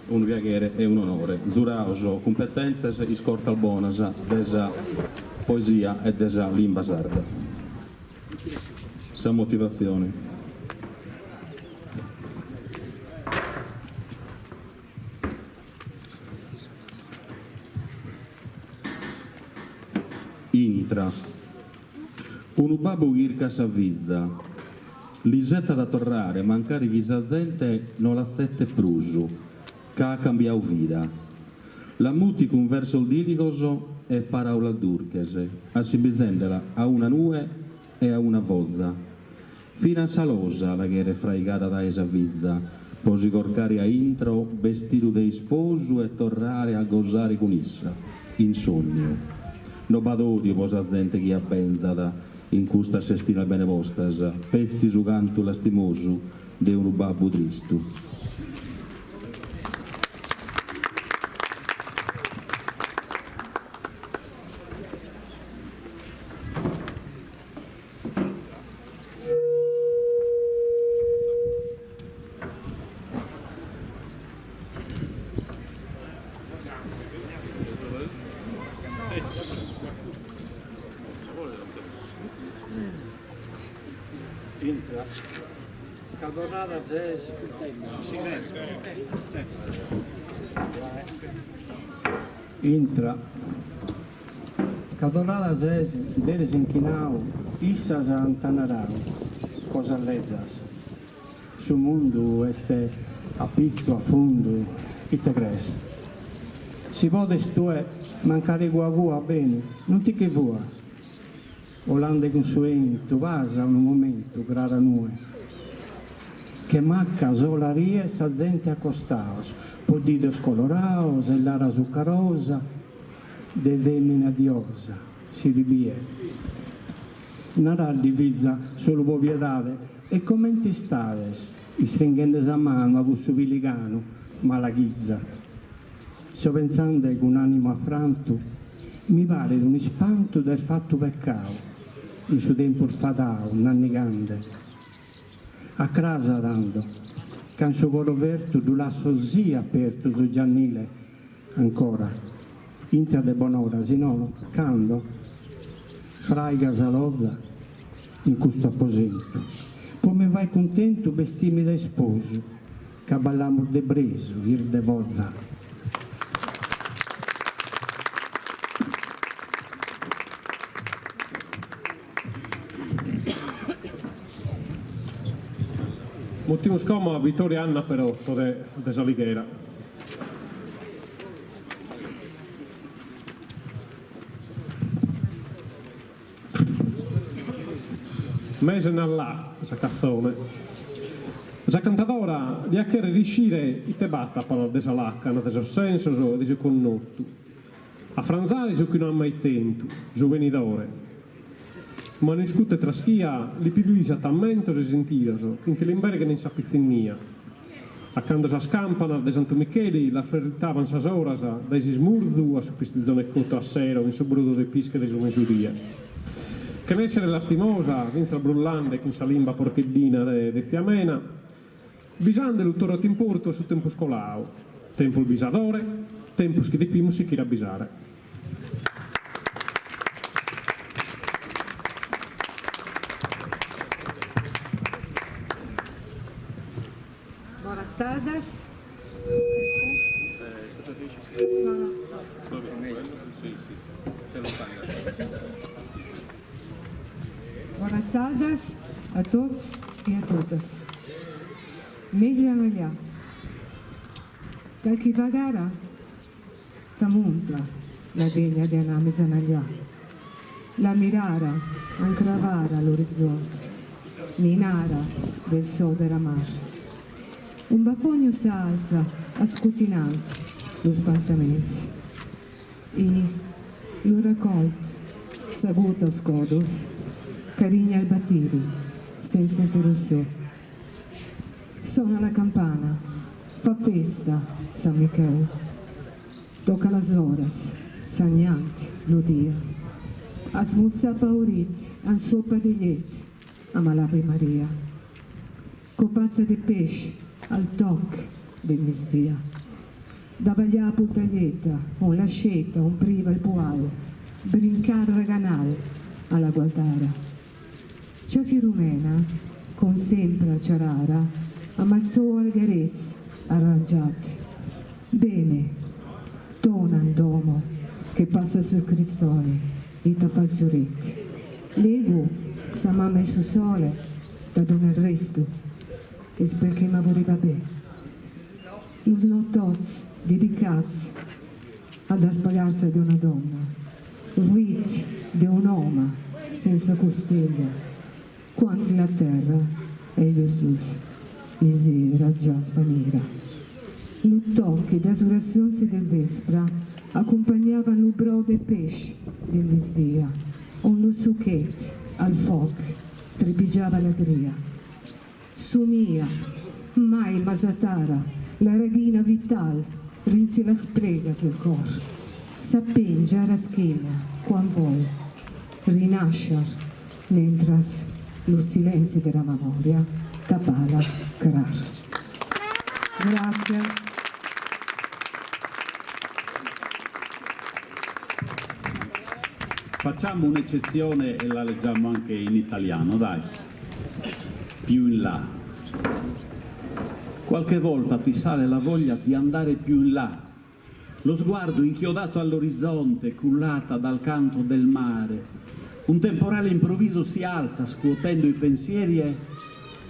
unu piaghere e un'onore. Zuraos cumpetentes, iscortas bonas de sa poesia e de sa limba sarda. Sa motivatzione. Intra. Unu babbu chircat sa fiza. L'isettat a torrare mancari chi sa zente no l'atzettet prus, ca at cambiau vida. La mutit cun versos dìligos e paràulas durches, assimizèndela a una nue e a una foza. Finas sa losa la cheret fraigada dae sa fiza po si corcare a intro bestidu de isposu e torrare a gosare cun issa, in sònniu. No b'at òdiu po sa zente chi abbenzat in custas sestinas bene postas, petzi su cantu lastimosu de unu babbu tristu. Intra. Ca torrada ses. Intra. Ca torrada ses deris inchinau issas ant narau cosas lezas. Su mundu est a pitzu a fundu ite cres? Si podes tue mancari cua cua beni non ti che fuas. 'Olande cun su 'entu pasa unu momentu crara nue. Che macca sola riet sa zente a costaos, poddidos coloraos e lara sucarosa de femina diosa si ti biet. Naraddi fiza solu po piedade e comente istades istringhende sa manu a cussu pilicanu malaghiza. So pentzande cun animu afrantu mi paret un'ispantu d'aer fatu pecau in su tempus fadau nannigande. A cras tando, ca in su coro fertu ddu lasso sì apertu su giannile ancora, intra de bonora, si nono, cando? Fraiga sa loza in custu aposentu, po mi fai cuntentu bestimi de isposu, ca ballamus de bresu 'irde foza. Mutimus como a Vittoria Anna Perotto de de S'Alighera. Mese Nallà, sa catzone. Sa cantadora diat chèrrere iscire ite b'at a palas de sa làcana de sos sensos e de su connotu, afranzare su chi no at mai tentu, su benidore. Ma un'iscuta 'e traschia li pibilisat ammentos e sentidos chi nche l'imberghen in sa pitzinnia, a cando sas campanas de Santu Micheli las ferritaban sas oras dae s'ismurzu a su pistizone cotu a sero in su brodu de pische de su mesudie. Chene èssere lastimosa, fintzas brullande chin sa limba porcheddina de tzia Mena, bisandelu torrat importu a su tempus colau, tempus bisadore, tempus chi depimus sichire a bisare. Bonas sardas. Bonas sardas a tots e a totas. Mesa Analià. Calchi vagara T'amunta la veglia de anà mesanalià, la mirara ancravara l'orizzonte, ninara del so de la mar. Un bafonio s'alza ascutinant los pensaments e lo racolt s'aguta os codos, carigna il batiri senza interruziò. Sona la campana, fa festa San Michel, tocca las oras, sagnant lo dia, a smulzà paurit en sopa de llet amb l'Ave Maria, copazza de peix al toc del migdia, davalhar a portalheta on la xeta ompriva el poal, brincar raganal a la gualdara. Cia Filumena, com sempre ciarara, amb el seu alguerés arranjat. Bene, tona en domo, que passa su cristoni i ta fa il suret. Legu, sa mama e su sole, ta dona il resto, es perché ma voleva bé. Los notots dedicats ad la spagarza de una donna, vuit de un home senza costella, quand la terra e los dus lis era già svanira. Lo tocchi das oracions del vespra acompanhavan lo brou de peix del migdia, ont lo suquet al fòc trepijava l'agria. Somia, mai masatara, la raghina vital rinsi las pregas del cor. S'apenja ara esquena quan vòl rinàsher mentras lo silenci de la memòria tapala crar. Gràcias. Facciamo un'eccezione e la leggiamo anche in italiano, dai. Più in là. Qualche volta ti sale la voglia di andare più in là. Lo sguardo inchiodato all'orizzonte, cullata dal canto del mare. Un temporale improvviso si alza, scuotendo i pensieri e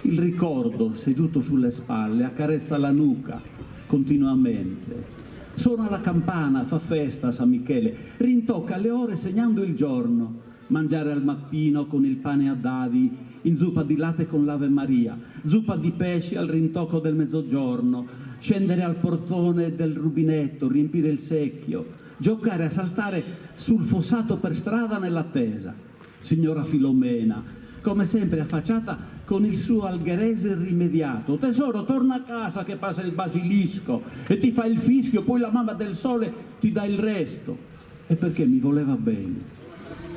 il ricordo, seduto sulle spalle, accarezza la nuca continuamente. Suona la campana, fa festa San Michele, rintocca le ore segnando il giorno. Mangiare al mattino con il pane a dadi, in zuppa di latte con l'Ave Maria, zuppa di pesce al rintocco del mezzogiorno, scendere al portone del rubinetto, riempire il secchio, giocare a saltare sul fossato per strada nell'attesa. Signora Filomena, come sempre affacciata con il suo algherese rimediato. Tesoro, torna a casa che passa il basilisco e ti fa il fischio, poi la mamma del sole ti dà il resto. E perché mi voleva bene.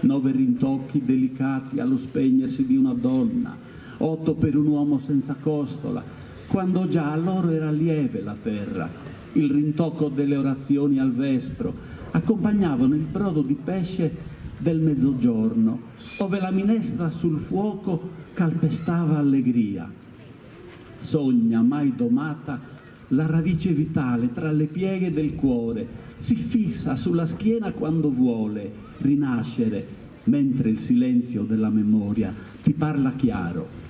Nove rintocchi delicati allo spegnersi di una donna, otto per un uomo senza costola, quando già a loro era lieve la terra. Il rintocco delle orazioni al vespro accompagnavano il brodo di pesce del mezzogiorno, ove la minestra sul fuoco calpestava allegria. Sogna mai domata la radice vitale tra le pieghe del cuore, si fissa sulla schiena quando vuole rinascere, mentre il silenzio della memoria ti parla chiaro.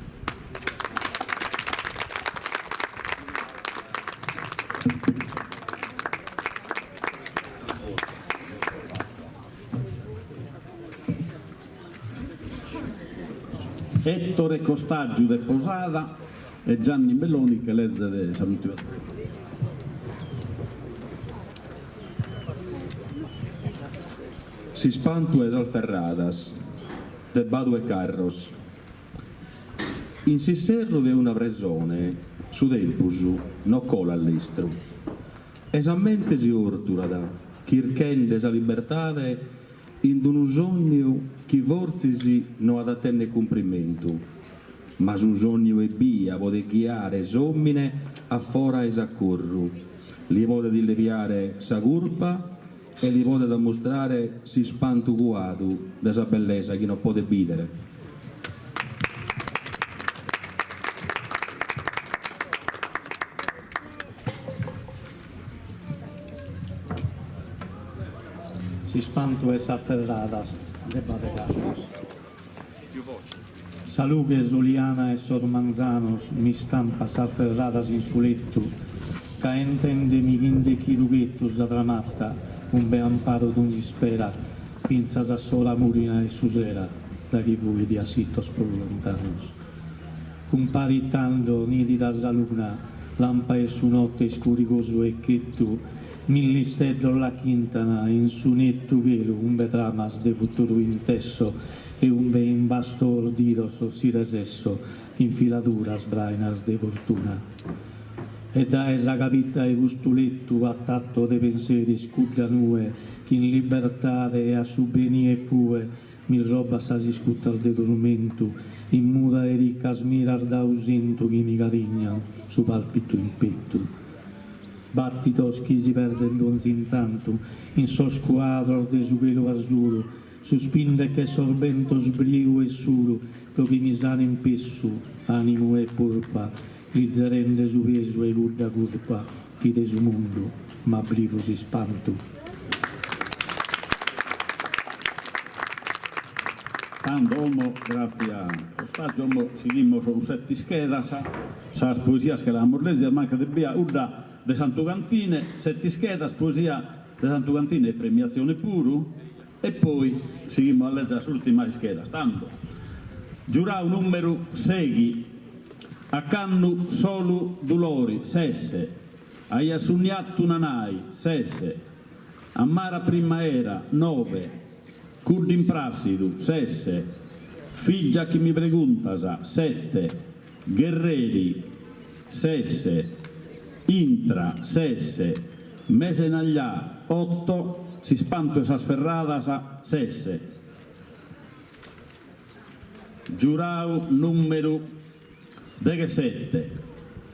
Ettore Costaggiu de Posada. E Gianni Meloni che lezet sa motivatzione. S'ispantu 'e sas ferradas de Badu 'e Carros. In s'isserru de una presone su tempus no colat lestru e sa mente si 'ortulat chirchende sa libertade in unu sònniu chi fortzis no at a tenner cumprimentu, ma su sònniu ebbia podet ghiare s'òmine a fora 'e s'acorru, li podet illebiare sa curpa e li podet ammustrare s'ispantu cuadu de sa bellesa chi no podet bìdere. S'ispantu 'e sas ferradas de Badu 'e Carros. Sa lughe soliana 'e sos manzanos m'istampat sas ferradas in su lettu, caentendemi chin dechidu ghettu sa tramatta umbe amparo donz'ispera fintzas a s'ora mùrina 'e su sera da chi fuit a sitos prus lontanos. Cumparit tando nìdida sa luna, lampa 'e su notte iscurigosu e chettu, mill'isteddos la chintan in su nettu chelu umbe tramas de futuru intesso e umbe imbasto ordidos si resesso chin filaduras brainas de fortuna. E dae sa cabitta 'e custu lettu atatto de penseris cudda nue ch'in libertade e a su beni e fue Mi robat sas iscutas de turmentu in muda 'e riccas miras d'ausentu chi mi carignan su palpitu in pettu. Battidos chi si perden donzi intantu in sos cuadros de su chelu asulu, suspinde che sos bentos briu e sulu pro chi mi sanen pessu, animu e purpa, lizerende su pesu 'e cudda curpa chi de su mundu m'at brivu s'ispantu. Tando como, gratzie a Ostaggio, como sighimos cun sette ischedas, sas poesias che l'amus lezias, mancat ebbia cudda de Santu Gantine, sette ischedas, poesia de Santu Gantine e premiatzione puru, e poi sighimus a lezer sas urtimas ischedas. Tando, giurau numeru seghi, Acannu solu dulori, ses. Aia sunniatu nanai, ses. Amara primaera, nobe. Cudd'imprassidu, ses. Figgia chi mi preguntas, sette. Gherreri, ses. Intra, ses. Mesenaglià, otto. S'ispantu 'e sas ferradas, ses. Giurau nùmeru deghesete,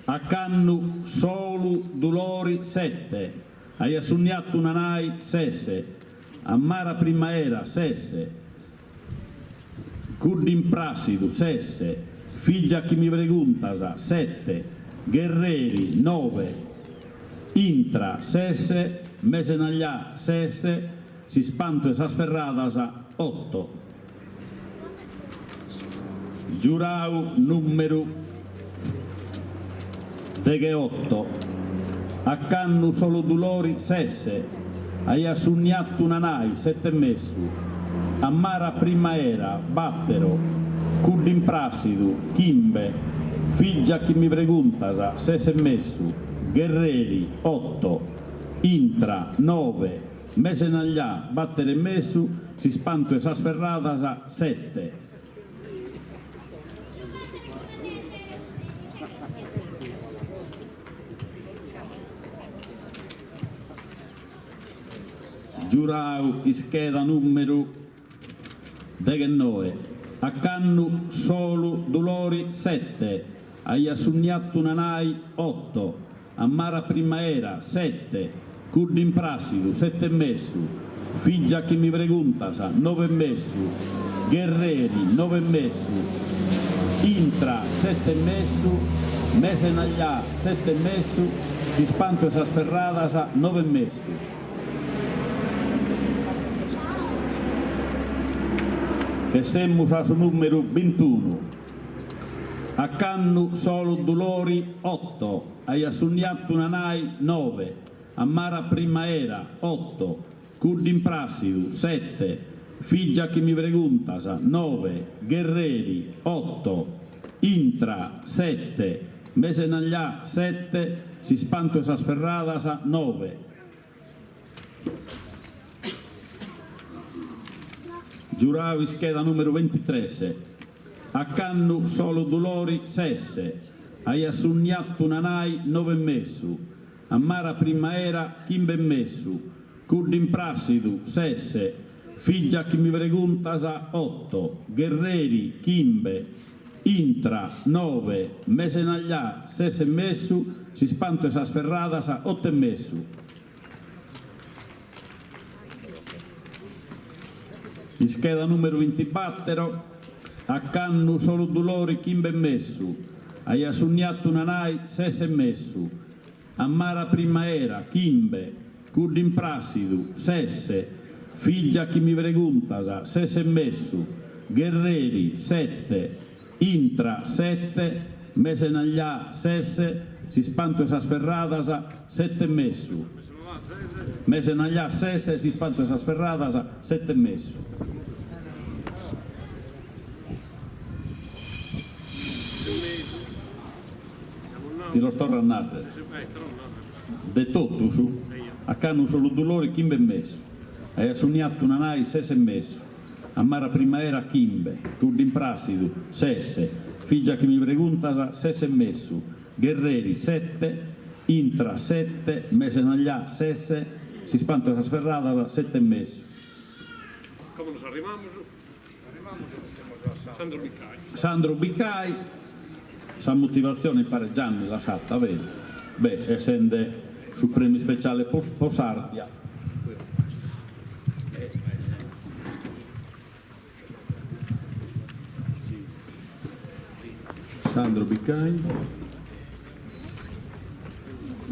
Acannu solu dulori sete, Aia sunniatu nanai ses, Amara primaera ses, Cudd'imprassidu ses, Figgia chi mi preguntas sete, Gherreri nobe, Intra ses, Mesenaglià ses, S'ispantu 'e sas ferradas otto. Giurau nùmeru degheotto. Acannu solu dulori ses. Aia sunniatu nanai sette e mesu. Amara primaera bàtero. Cudd'imprassidu chimbe. Figgia chi mi preguntas ses e mesu. Gherreri otto. Intra nobe. Mesenaglià, batter e mesu, s'ispantu 'e sas ferradas, sette. Giurau ischeda numeru deghennoe, acannu solu dulori sette, aia sunniatu nanai otto, Amara primaera, sette, cudd'imprassidu, sette e mesu, figgia chi mi preguntas, nobe e mesu, gherreri, nobe e mesu, intra, sette e mesu, mesenaglià, sette e mesu, s'ispantu 'e sas ferradas, nobe e mesu. Che semus a su numeru bintunu. Acannu solu dulori otto, aia sunniatu nanai nobe, amara primaera otto, cudd'imprassidu sette, figgia chi mi preguntas nobe, gherreri otto, intra sette, Mesenaglià sete, S'ispantu 'e sas ferradas nobe. Giurau ischeda numeru bintitres, Acannu solu dulori ses, Aiat sunniatu nanai nobe e mesu, A mara primaera chimbe e mesu, Cudd'imprassidu ses, Figgia chi mi preguntas otto, Gherreri chimbe, Intra nobe, Mesenaglià ses e mesu, S'ispantu 'e sas ferradas otto e mesu. Ischeda numeru bintibattero, Acannu solu dulori chimbe e mesu, Aiat sunniatu nanai ses e mesu, A mara primaera chimbe, Cudd'imprassidu ses, Figgia chi mi preguntas ses e mesu, Gherreri sette, Intra sette, Mesenaglià ses, S'ispantu 'e sas ferradas sette e mesu. Mesenaglià ses, S'ispantu 'e sas ferradas sette e mesu. Ti los torro a narrer. De totus, acannu solu dulori chimbe e mesu. Aiat sunniatu nanai ses e mesu. A mara primaera chimbe, cudd'imprassidu ses, figgia chi mi preguntas ses e mesu, gherreri sette, intra sette, mesenaglià ses, s'ispantu 'e sas ferradas sette e mesu. Como nos arrimamus. Sandro Biccai. Sandro Biccai, sa motivatzione mi paret Gianni l'as fata, beru? Beh, essende su premiu ispeciale po s'Ardia. Sandro Biccai.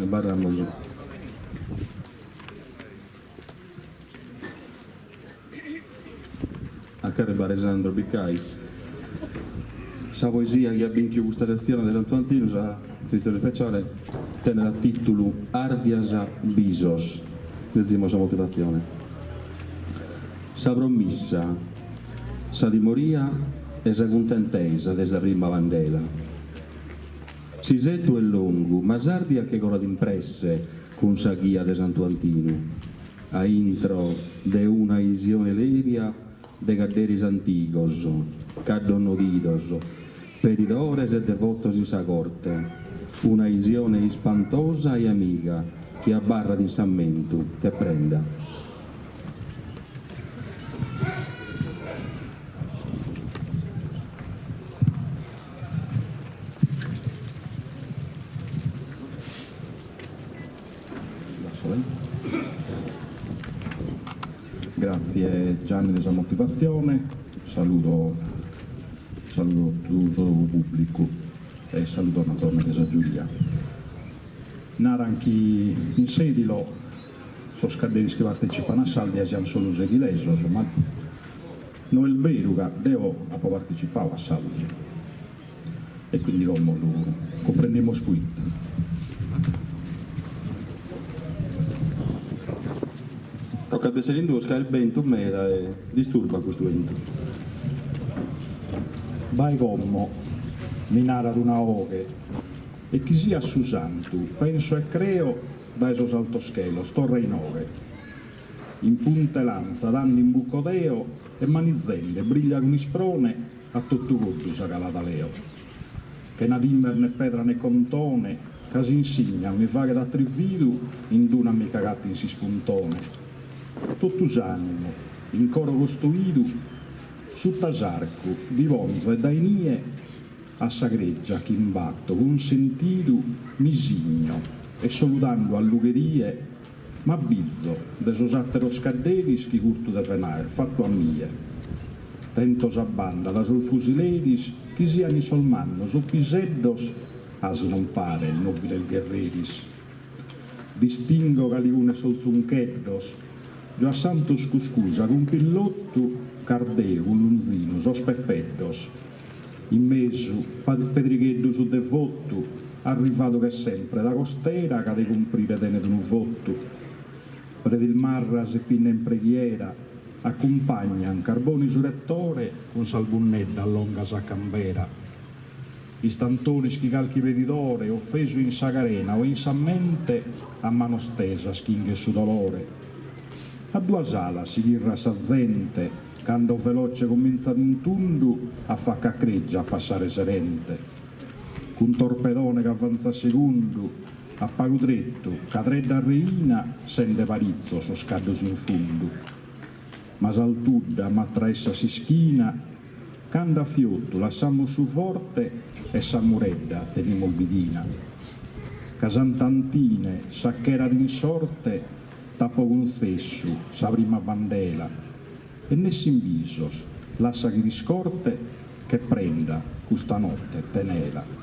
Abarramus. A ch'arribare Sandro Biccai. Sa poesia chi at binchiu custa setzione de Santu Antinu, sa setzione ispeciale, tenet a titulu Ardias bisos. Lezimus sa motivatzione. Sa promissa, sa timoria e sa cuntentesa de sa prima pandela. S'isettu est longu, ma s'Ardia che colat in presse cun sa ghia de Santu Antinu. A intro de una 'isione lèbia de cadderis antigos, caddos nodidos, pedidores e devotos in sa corte, una 'isione ispantosa e amiga chi abarrat in s'ammentu che prenda. Grazie Gianni de sa motivatzione, saludo saludo totu su pubblicu e saludo naturalmente sa giuria. Naran chi in Sedilo sos cadderis chi partecipan a s'Ardia sian solu sedilesos, ma no est beru ca deo apo partecipadu a s'Ardia E quindi como lu cumprendimus poite. Tocat de essere in duos ca est bentu meda e disturbat custu 'entu. Bae como, mi narat una 'oghe, e chi siat su santu, penso e creo, dae sos altos chelos torra inoghe. In punta 'e lantza tando imbuco deo e manizende briglia cun isprone A totu coddu sa calada leo. Chena timmer ne pedra ne contone, ca s'insigna mi faghet atrividu in d'una mi ch'agato in s'ispuntone. Totu s'animu, in coro costoidu, sutta s'arcu bi ponzo e dae inie a sa creggia ch'imbatto cun sentidu mi signo e solu tando a lughe die M'abbizo de sos àteros cadderis chi curtu deven aer fatu a mie. Tentos a banda da sos fusileris chi sian issos mannos o piseddos, asi non paren nòbiles gherreris. Distingo calicunu 'e sos zuncheddos, Giuassantos Cuscusa cun Pillottu, Cardeu cun Lunzinu, sos Pepeddos. In mesu, Pedrigheddu su devotu, arrivadu che sempre da costera ca de cumprire tenet unu votu. Predil Marras e Pinna in preghiera, acumpagnan Carboni su retore cun sas bunneddas longas a cambera. Istantonis chi calchi pedidore, offesu in sa carena o in sa mente, a manos tesas chinghet su dolore. A duas alas si chirrat sa zente, cando veloce comintzat in tundu a facca a cregia a passare serente. Cun Torpedone ch'avantzat segundu, a pagu trettu, Cadredda Reina, sende paritzos sos caddos in fundu. Ma s'altudda m'attraessat s'ischina, cando a fiottu lassamus su forte e sa muredda tenimus bighina. Ca Sant'Antine s'accherat in sorte t'apo cuntzessu sa prima bandela e nessi in bisos lassa chi t'iscorte che prenda custa notte tenela.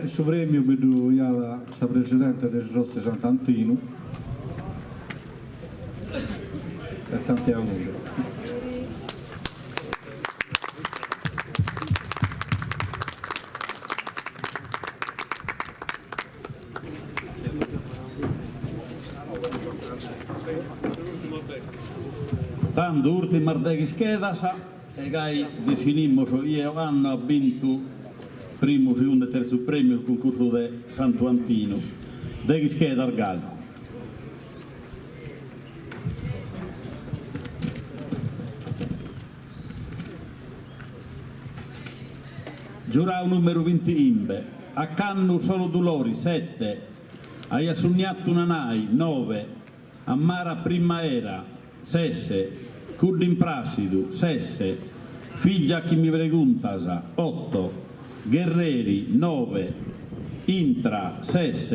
Su premiu bi ddu jat sa presidente de su Sotziu Sant'Antinu e tanti auguri. Tando ùrtimas deghe ischedas e gai detzinimus chie ocannu at bintu primu, segundu e tertzu prèmiu su cuncursu de Santu Antinu. Deghe ischedas galu. Giurau numeru bintighimbe, Acannu solu dulori, sete, Aia sunniatu nanai, nobe, A mara prima era, ses, Cuddu imprassidu, ses, Fìgia chi mi preguntas, oto, Gherreri, nobe, Intra, ses,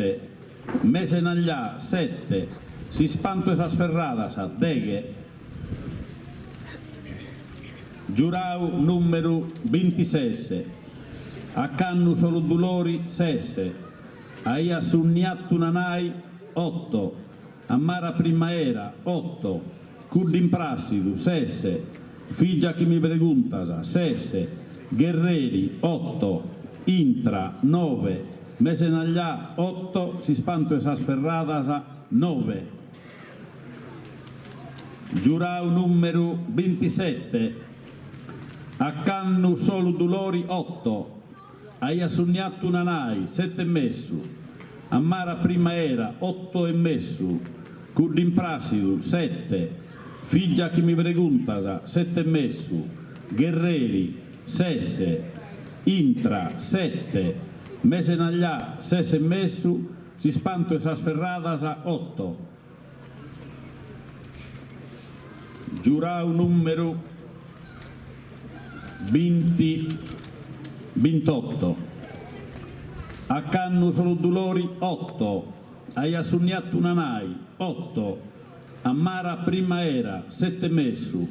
Mesenaglià, sete, S'ispantu 'e sas ferradas, deghe. Giurau numeru bintises, Acannu solu dulori, ses, Aia sunniatu nanai, oto, A mara primaera, oto, Cuddu imprassidu, ses, Fìgia chi mi preguntas, ses, Gherreri, oto, Intra, nobe, Mesenaglià, oto, S'ispantu 'e sas ferradas, nobe. Giurau numeru bintisete, Acannu solu dulori oto, Aia sunniatu nanai, sete e mesu, A mara primaera, oto e mesu, Cuddu imprassidu, sete, Fìgia chi mi preguntas, sete e mesu, Gherreri, ses, Intra, sete, Mesenaglià, ses e mesu, S'ispantu 'e sas ferradas, oto. Giurau numeru binti bintotto. Acannu solu dulori, oto. Aia sunniatu nanai, oto. A mara primaera, sete e mesu.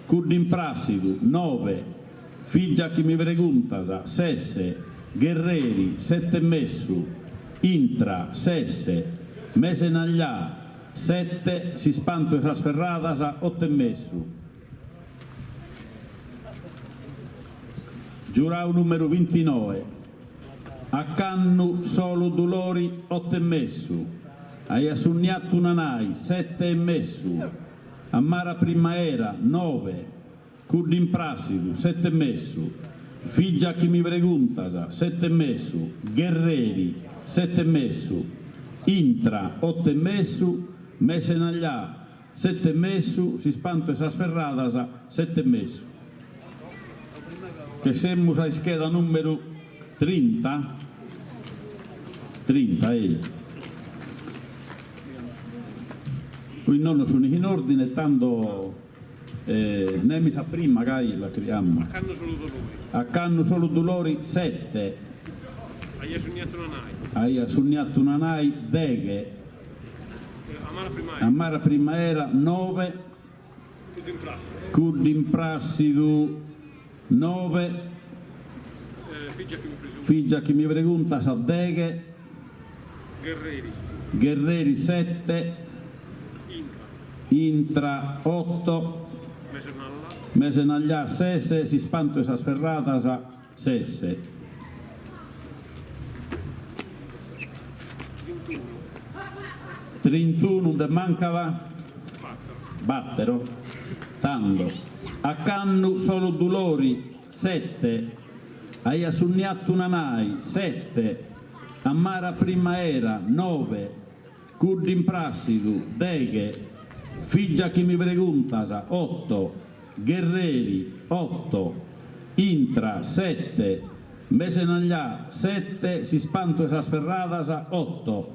Cuddu imprassidu, nobe. Fìgia chi mi preguntas, ses. Gherreri, sete e mesu. Intra, ses. Mesenaglià, sete. S'ispantu 'e sas ferradas, oto e mesu. Giurau numeru bintinoe. Acannu solu dulori, oto e mesu. Aia sunniatu nanai, sete e mesu. A mara primaera, nobe. Cuddu imprassidu, sete e mesu. Fìgia chi mi preguntas, sete e mesu. Gherreri, sete e mesu. Intra, oto e mesu. Mesenaglià, sete e mesu. S'ispantu 'e sas ferradas, sete e mesu. Che semus a ischeda numeru trinta? Trinta, eja. Is nonnos sunt in ordine, tando Nemi sa prima gai la criamus. Acannu solu dolori. Acannu solu dolori sete. Aia sunniatu nanai. Aia sunniatu nanai deghe. Amara primaera. Amara primaera nobe. Cuddu imprassidu. Cuddu imprassidu nobe. Fìgia chi mi preguntas. Fìgia chi mi preguntas deghe. Gherreri. Gherreri sete. Intra. Intra oto. Mesenaglià ses. S'ispantu 'e sas ferradas ses. Trintunu nde mancat battero. Tando, acannu solu dulori, sette. Aia sonniatu una nai, sette. Amara primaera, nobe. Cuddu imprassidu, deghe. Fìgia chi mi preguntas, otto. Gherreri, otto. Intra, sette. Mesenaglià, sette. S'ispantu 'e sas ferradas, otto.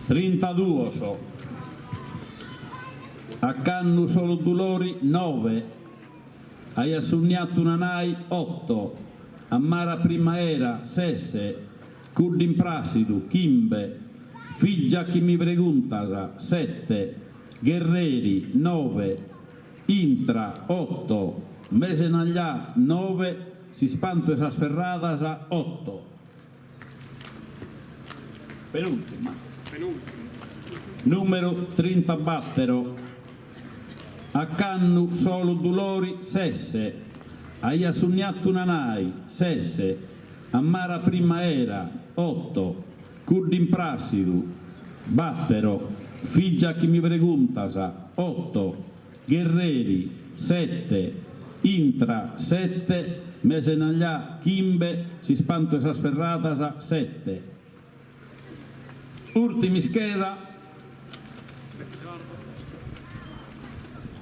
Trintaduos. Acannu solu dulori, nobe. Aia sonniatu una nai, otto. Amara primaera, ses. Cuddu imprassidu, chimbe. Fìgia chi mi preguntas, sette. Gherreri, nobe. Intra, otto. Mesenaglià, nobe. S'ispantu 'e sas ferradas, otto. Penùltima. Nùmeru trintabattero. Acannu solu dulori, ses. Aia sonniatu una nai, ses. Amara primaera, otto. Cuddu imprassidu, battero. Fìgia chi mi preguntas, otto. Gherreri, sette. Intra, sette. Mesenaglià, chimbe. S'ispantu 'e sas ferradas, sette. Ùrtima ischeda.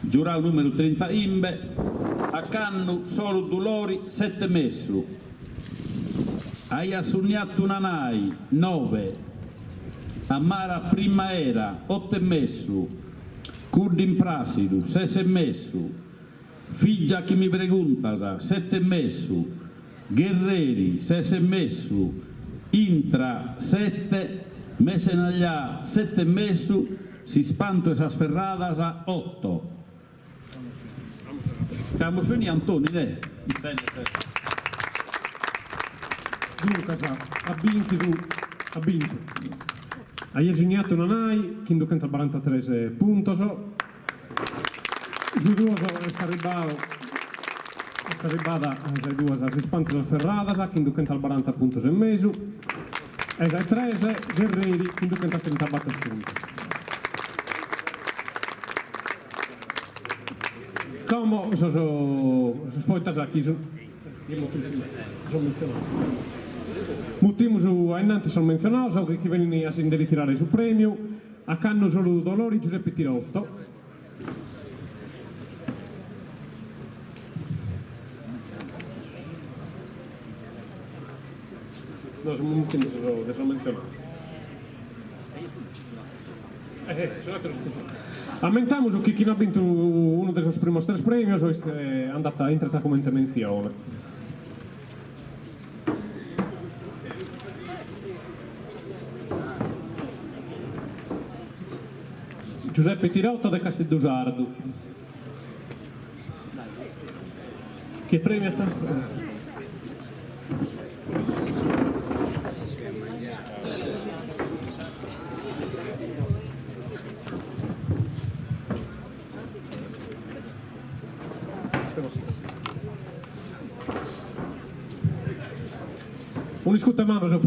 Giurau nùmeru trintachimbe. Acannu solu dulori, sette e mesu. Aia sonniatu una nai, nobe. Amara primaera, otto e mesu. Cuddu imprassidu, ses e mesu. Fìgia chi mi preguntas, sette e mesu. Gherreri, ses e mesu. Intra, sette. Mesenaglià, sette e mesu. S'ispantu 'e sas ferradas, otto. Ch'amus finiu, Antoni, deh. Duncas, at bìnchidu, at bintu. Aia sonniatu una nai chin duchentobarantatres puntos. Su duos est arribbadu, est arribbada sa 'e duas s'ispantu 'e sas ferradas chin duchentobaranta puntos e mesu e sa 'e tres Gherreri chin duchentotrintabator puntos. Como sos sos poetas chi sun Mutimus a innantis sos mentzionados chi benin a si nde ritirare su prèmiu. Acannu solu dolori Giuseppe Tirotto. No, semus mutinde sos de sos mentzionados. Ammentamus chi chini at bintu unu de sos primos tres prèmios est andat intrat comente mentzione. Giuseppe Tirotto de Casteddusardu. Chie premiat? Un'iscuta 'e manos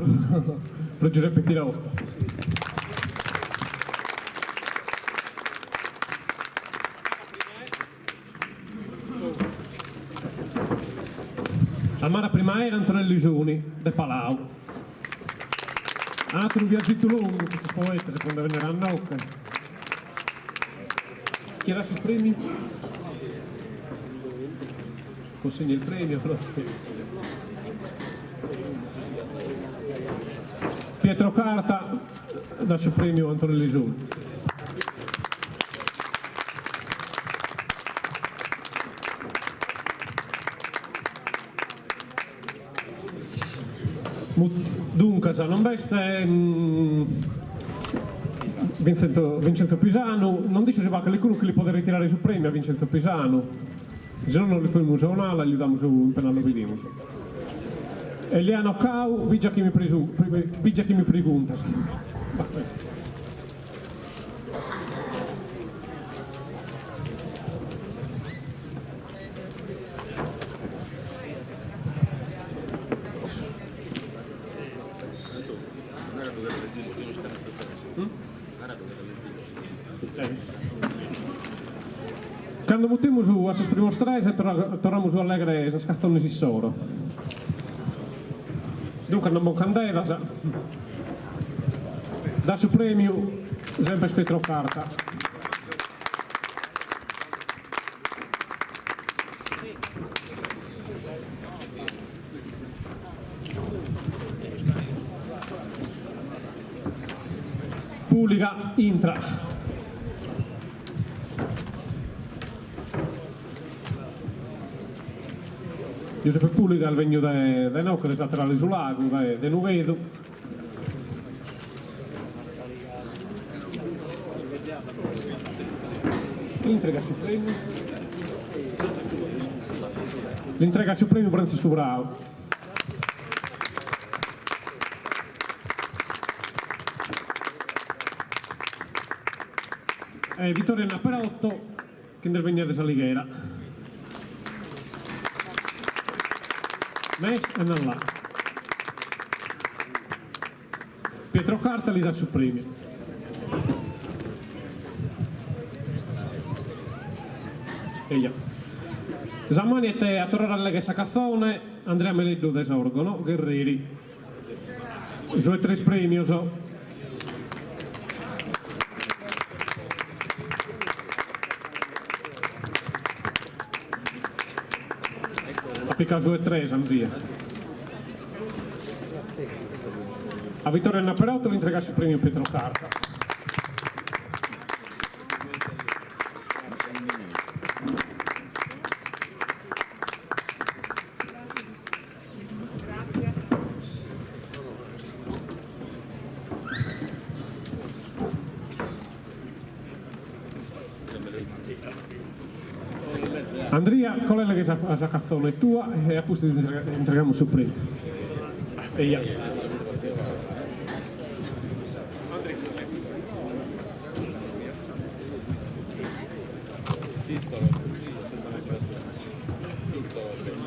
pro Giuseppe Tirotto. Amara Primaera Antonello Isoni de Palau. Ateru viazitu longu custos poetas pro nde bennere a inoghe. Chie dat su premiu? Consegna il premio. Pietro Carta dat su premiu a Antonello Isoni. Duncas non b'est Vincenzo Pisanu, non nd'isco si b'at calicunu chi li podet ritirare su premiu a Vincenzo Pisanu, si no nos li ponimus a un'ala e li damus impena lu bidimus. Eliano Cau, Fìgia chi mi fìgia chi mi preguntas. Cando mutimus a sos primos tres torramus a lèghere sas catzones issoro. Duncas non bos nch'andedas. Dat su prèmiu semper Pietro Carta. Puliga intra. Giuseppe Puliga est benniu de de inoghe, de s'atera ala 'e su lagu, de de Nughedu. Chi l'intregat su premiu? L'intregat su premiu Frantziscu Brau. E Vittorio Anna Perotto, chi nd'est bennia de S'Alighera. Mes e Nallà. Pietro Carta li dat su prèmiu. Eja. S'ammaniet a torrare a lèghere sa catzone Andrea Meleddu de Sorgono, gherreri. Su 'e tres prèmios. At picadu su 'e tres, Andria. A Vittorio Anna Perotto l'intregat su prèmiu Pietro Carta. Andria, cale leghes sa catzone tua e a pustis intregamus su prèmiu. Eja.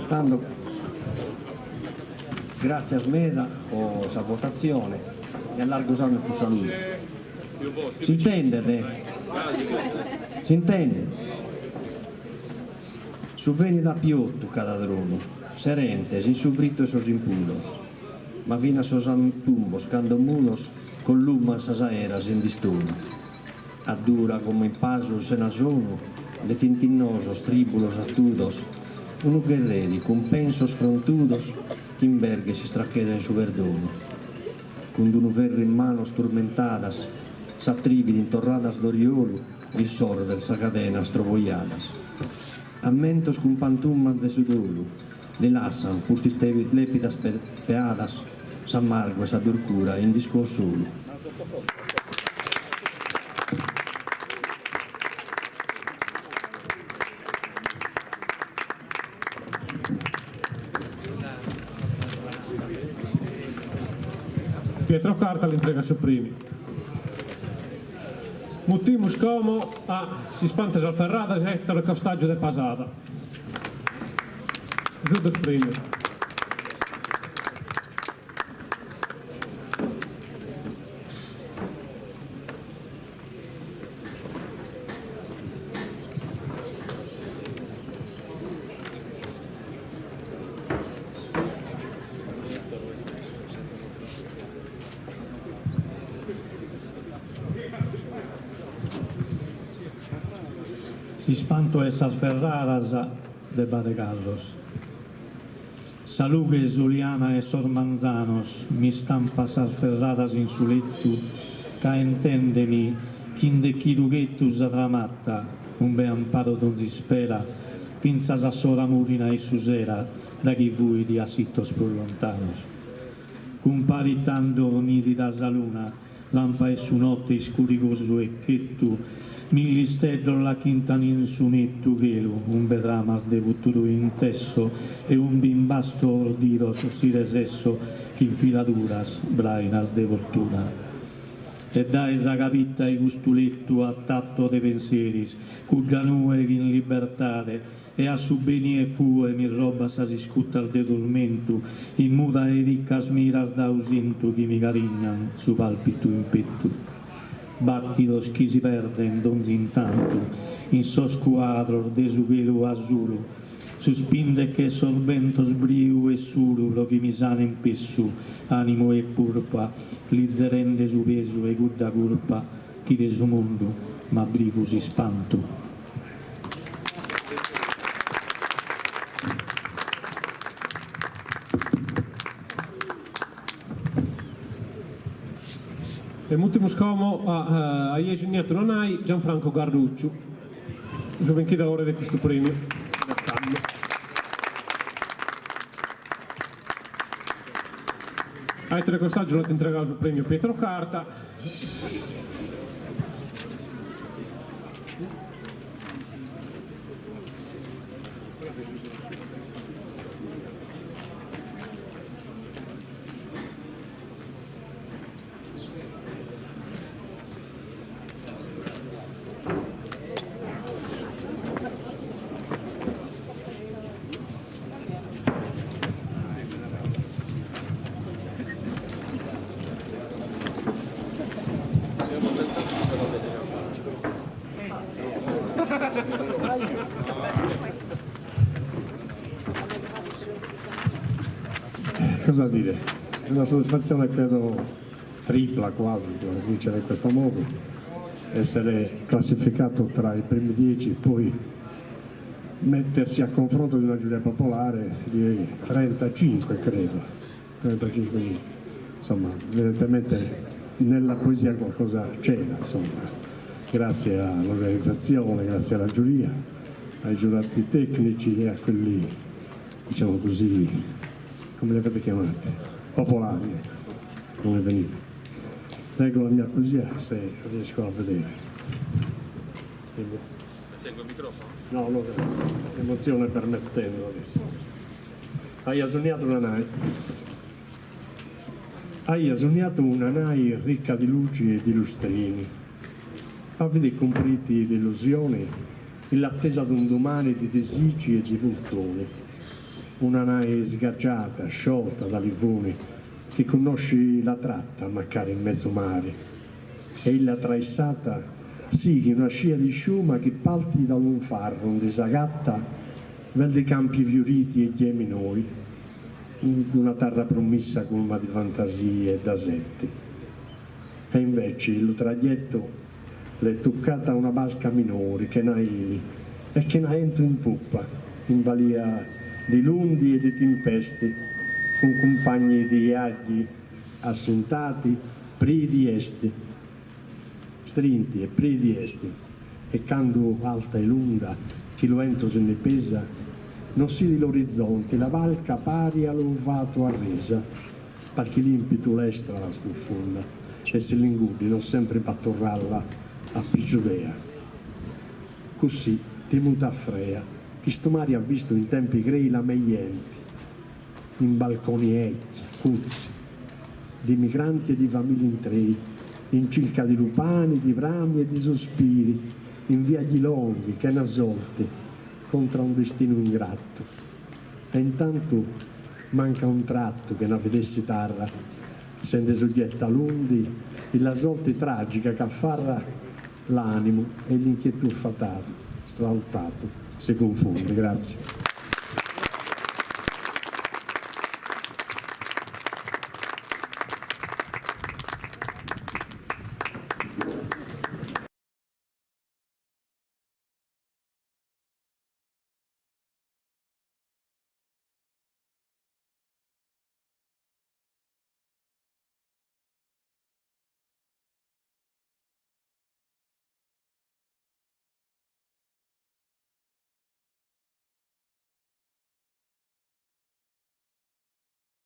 Tando, gràtzias meda po sa votatzione e a largos annos cun salude. S'intendet? S'intendet? Suvenit a piottu cada tronu, serentes in su frittu 'e sos impudos, ma finas sos antumbos cando mudos colluman sas aeras in distonu. Addura como in pasu sena sonu de tintinnosos tribulos attudos, unu gherreri cun pensos frontudos ch'imberghet s'istrachesa in su perdonu. Cun d'unu ferru in manos turmentadas s'attrivit in torradas d'oriolu d'issorver sa cadenas trobojadas. Ammentos cun pantumas de su dolu li lassan, pustis lepidas peadas, s'amargu 'e sa durcura in disconsolu. Pietro Carta l'intregat su prèmiu. Mutimus como a s'Ispantu 'e sas Ferradas Ettore Costàgiu de Pasada. Su dos prèmios. S'ispantu 'e sas ferradas de Bade Carlos. Sa lughe soliana 'e sos manzanos m'istampat sas ferradas in su lettu caentendemi chin dechidu ghettu sa tramatta umbe amparo donzi ispera fintzas a s'ora mùrina 'e su sera daghi fuit a sitos prus lontanos. Cumparit tando nìdida sa luna Lampa 'e su notte iscurigosu e chettu, mill'isteddos la chintan in su nettu chelu, umbe tramas de futuru intesso e umb'imbasto ordidos si resesso chin filaduras brainas de fortuna. E dae sa cabitta 'e custu lettu attatto de penseris cudda nue ch'in libertade e a su beni e fue mi robat sas iscuttas de turmentu in muda 'e riccas miras d'ausentu chi mi carignan su palpitu in pettu. Battidos chi si perden donzi intantu in sos cuadros de su chelu asulu suspinde che sos bentos briu e sulu pro chi mi sanen pessu, animu e purpa, lizerende su pesu 'e cudda curpa chi de su mundu m'at brivu s'ispantu. E mutimus como a Aia Sonniatu una Nai Gianfranco Garrucciu, su binchidore de custu prèmiu de ocannu. A Ettore Costàgiu l'at intregadu su prèmiu Pietro Carta. Cosa dire? Una soddisfazione credo tripla, quadrupla, vincere in questo modo, essere classificato tra i primi 10, poi mettersi a confronto di una giuria popolare di 35 credo, 35 insomma evidentemente nella poesia qualcosa c'era, insomma, grazie all'organizzazione, grazie alla giuria, ai giurati tecnici e a quelli, diciamo così, come li avete chiamati, popolari, ecco, come veniva. Leggo la mia poesia se riesco a vedere. Tengo il microfono? No, no, grazie. Emozione permettendo adesso. Aia sonniatu una nai. Aia sonniatu una nai ricca di luci e di lustrini. Pa vidi cumpriti l'illusioni in l'attesa d'un domani di disici e di vultoni. Una nai sgaggiata, sciolta da li funi, chi cunnosci la tratta macari in mezzu mari. E illa traessata sighi una scia di sciuma chi palti da un farru undi s'agatta velde campi fiuriti e ghiemi noi, una terra promissa culma di fantasie e d'asetti. E inveci lu traghettu l'est tuccata una barca minori chena ili e chena entu in puppa, in balia di lundi e di timpesti, cun cumpagni di iaggi assentati pri di esti, strinti e pri di esti, e candu alta è l'unda chi lu entu si nde pesa, non s'idi l'orizzonti, la barca paria lu fatu a risa, palchi l'impitu lestra la scuffunda e si l'inguddi non sempri pa torralla a Giudea. Cussì timuta a frea, chistu mari at vistu in tempi grei la meienti, in balconi ecchi, cuzzi, di migranti e di famiglie intrei, in circa di lu pani, di brami e di sospiri, in viaggi longhi, chena solti, contra un destinu ingrattu. E intantu manca un trattu che na videssi tarra, sende suggetta l'undi, illa solti tragica ch'affarra l'animu e l'inquietud fatatu, straultatu, si cunfundi. Grazie.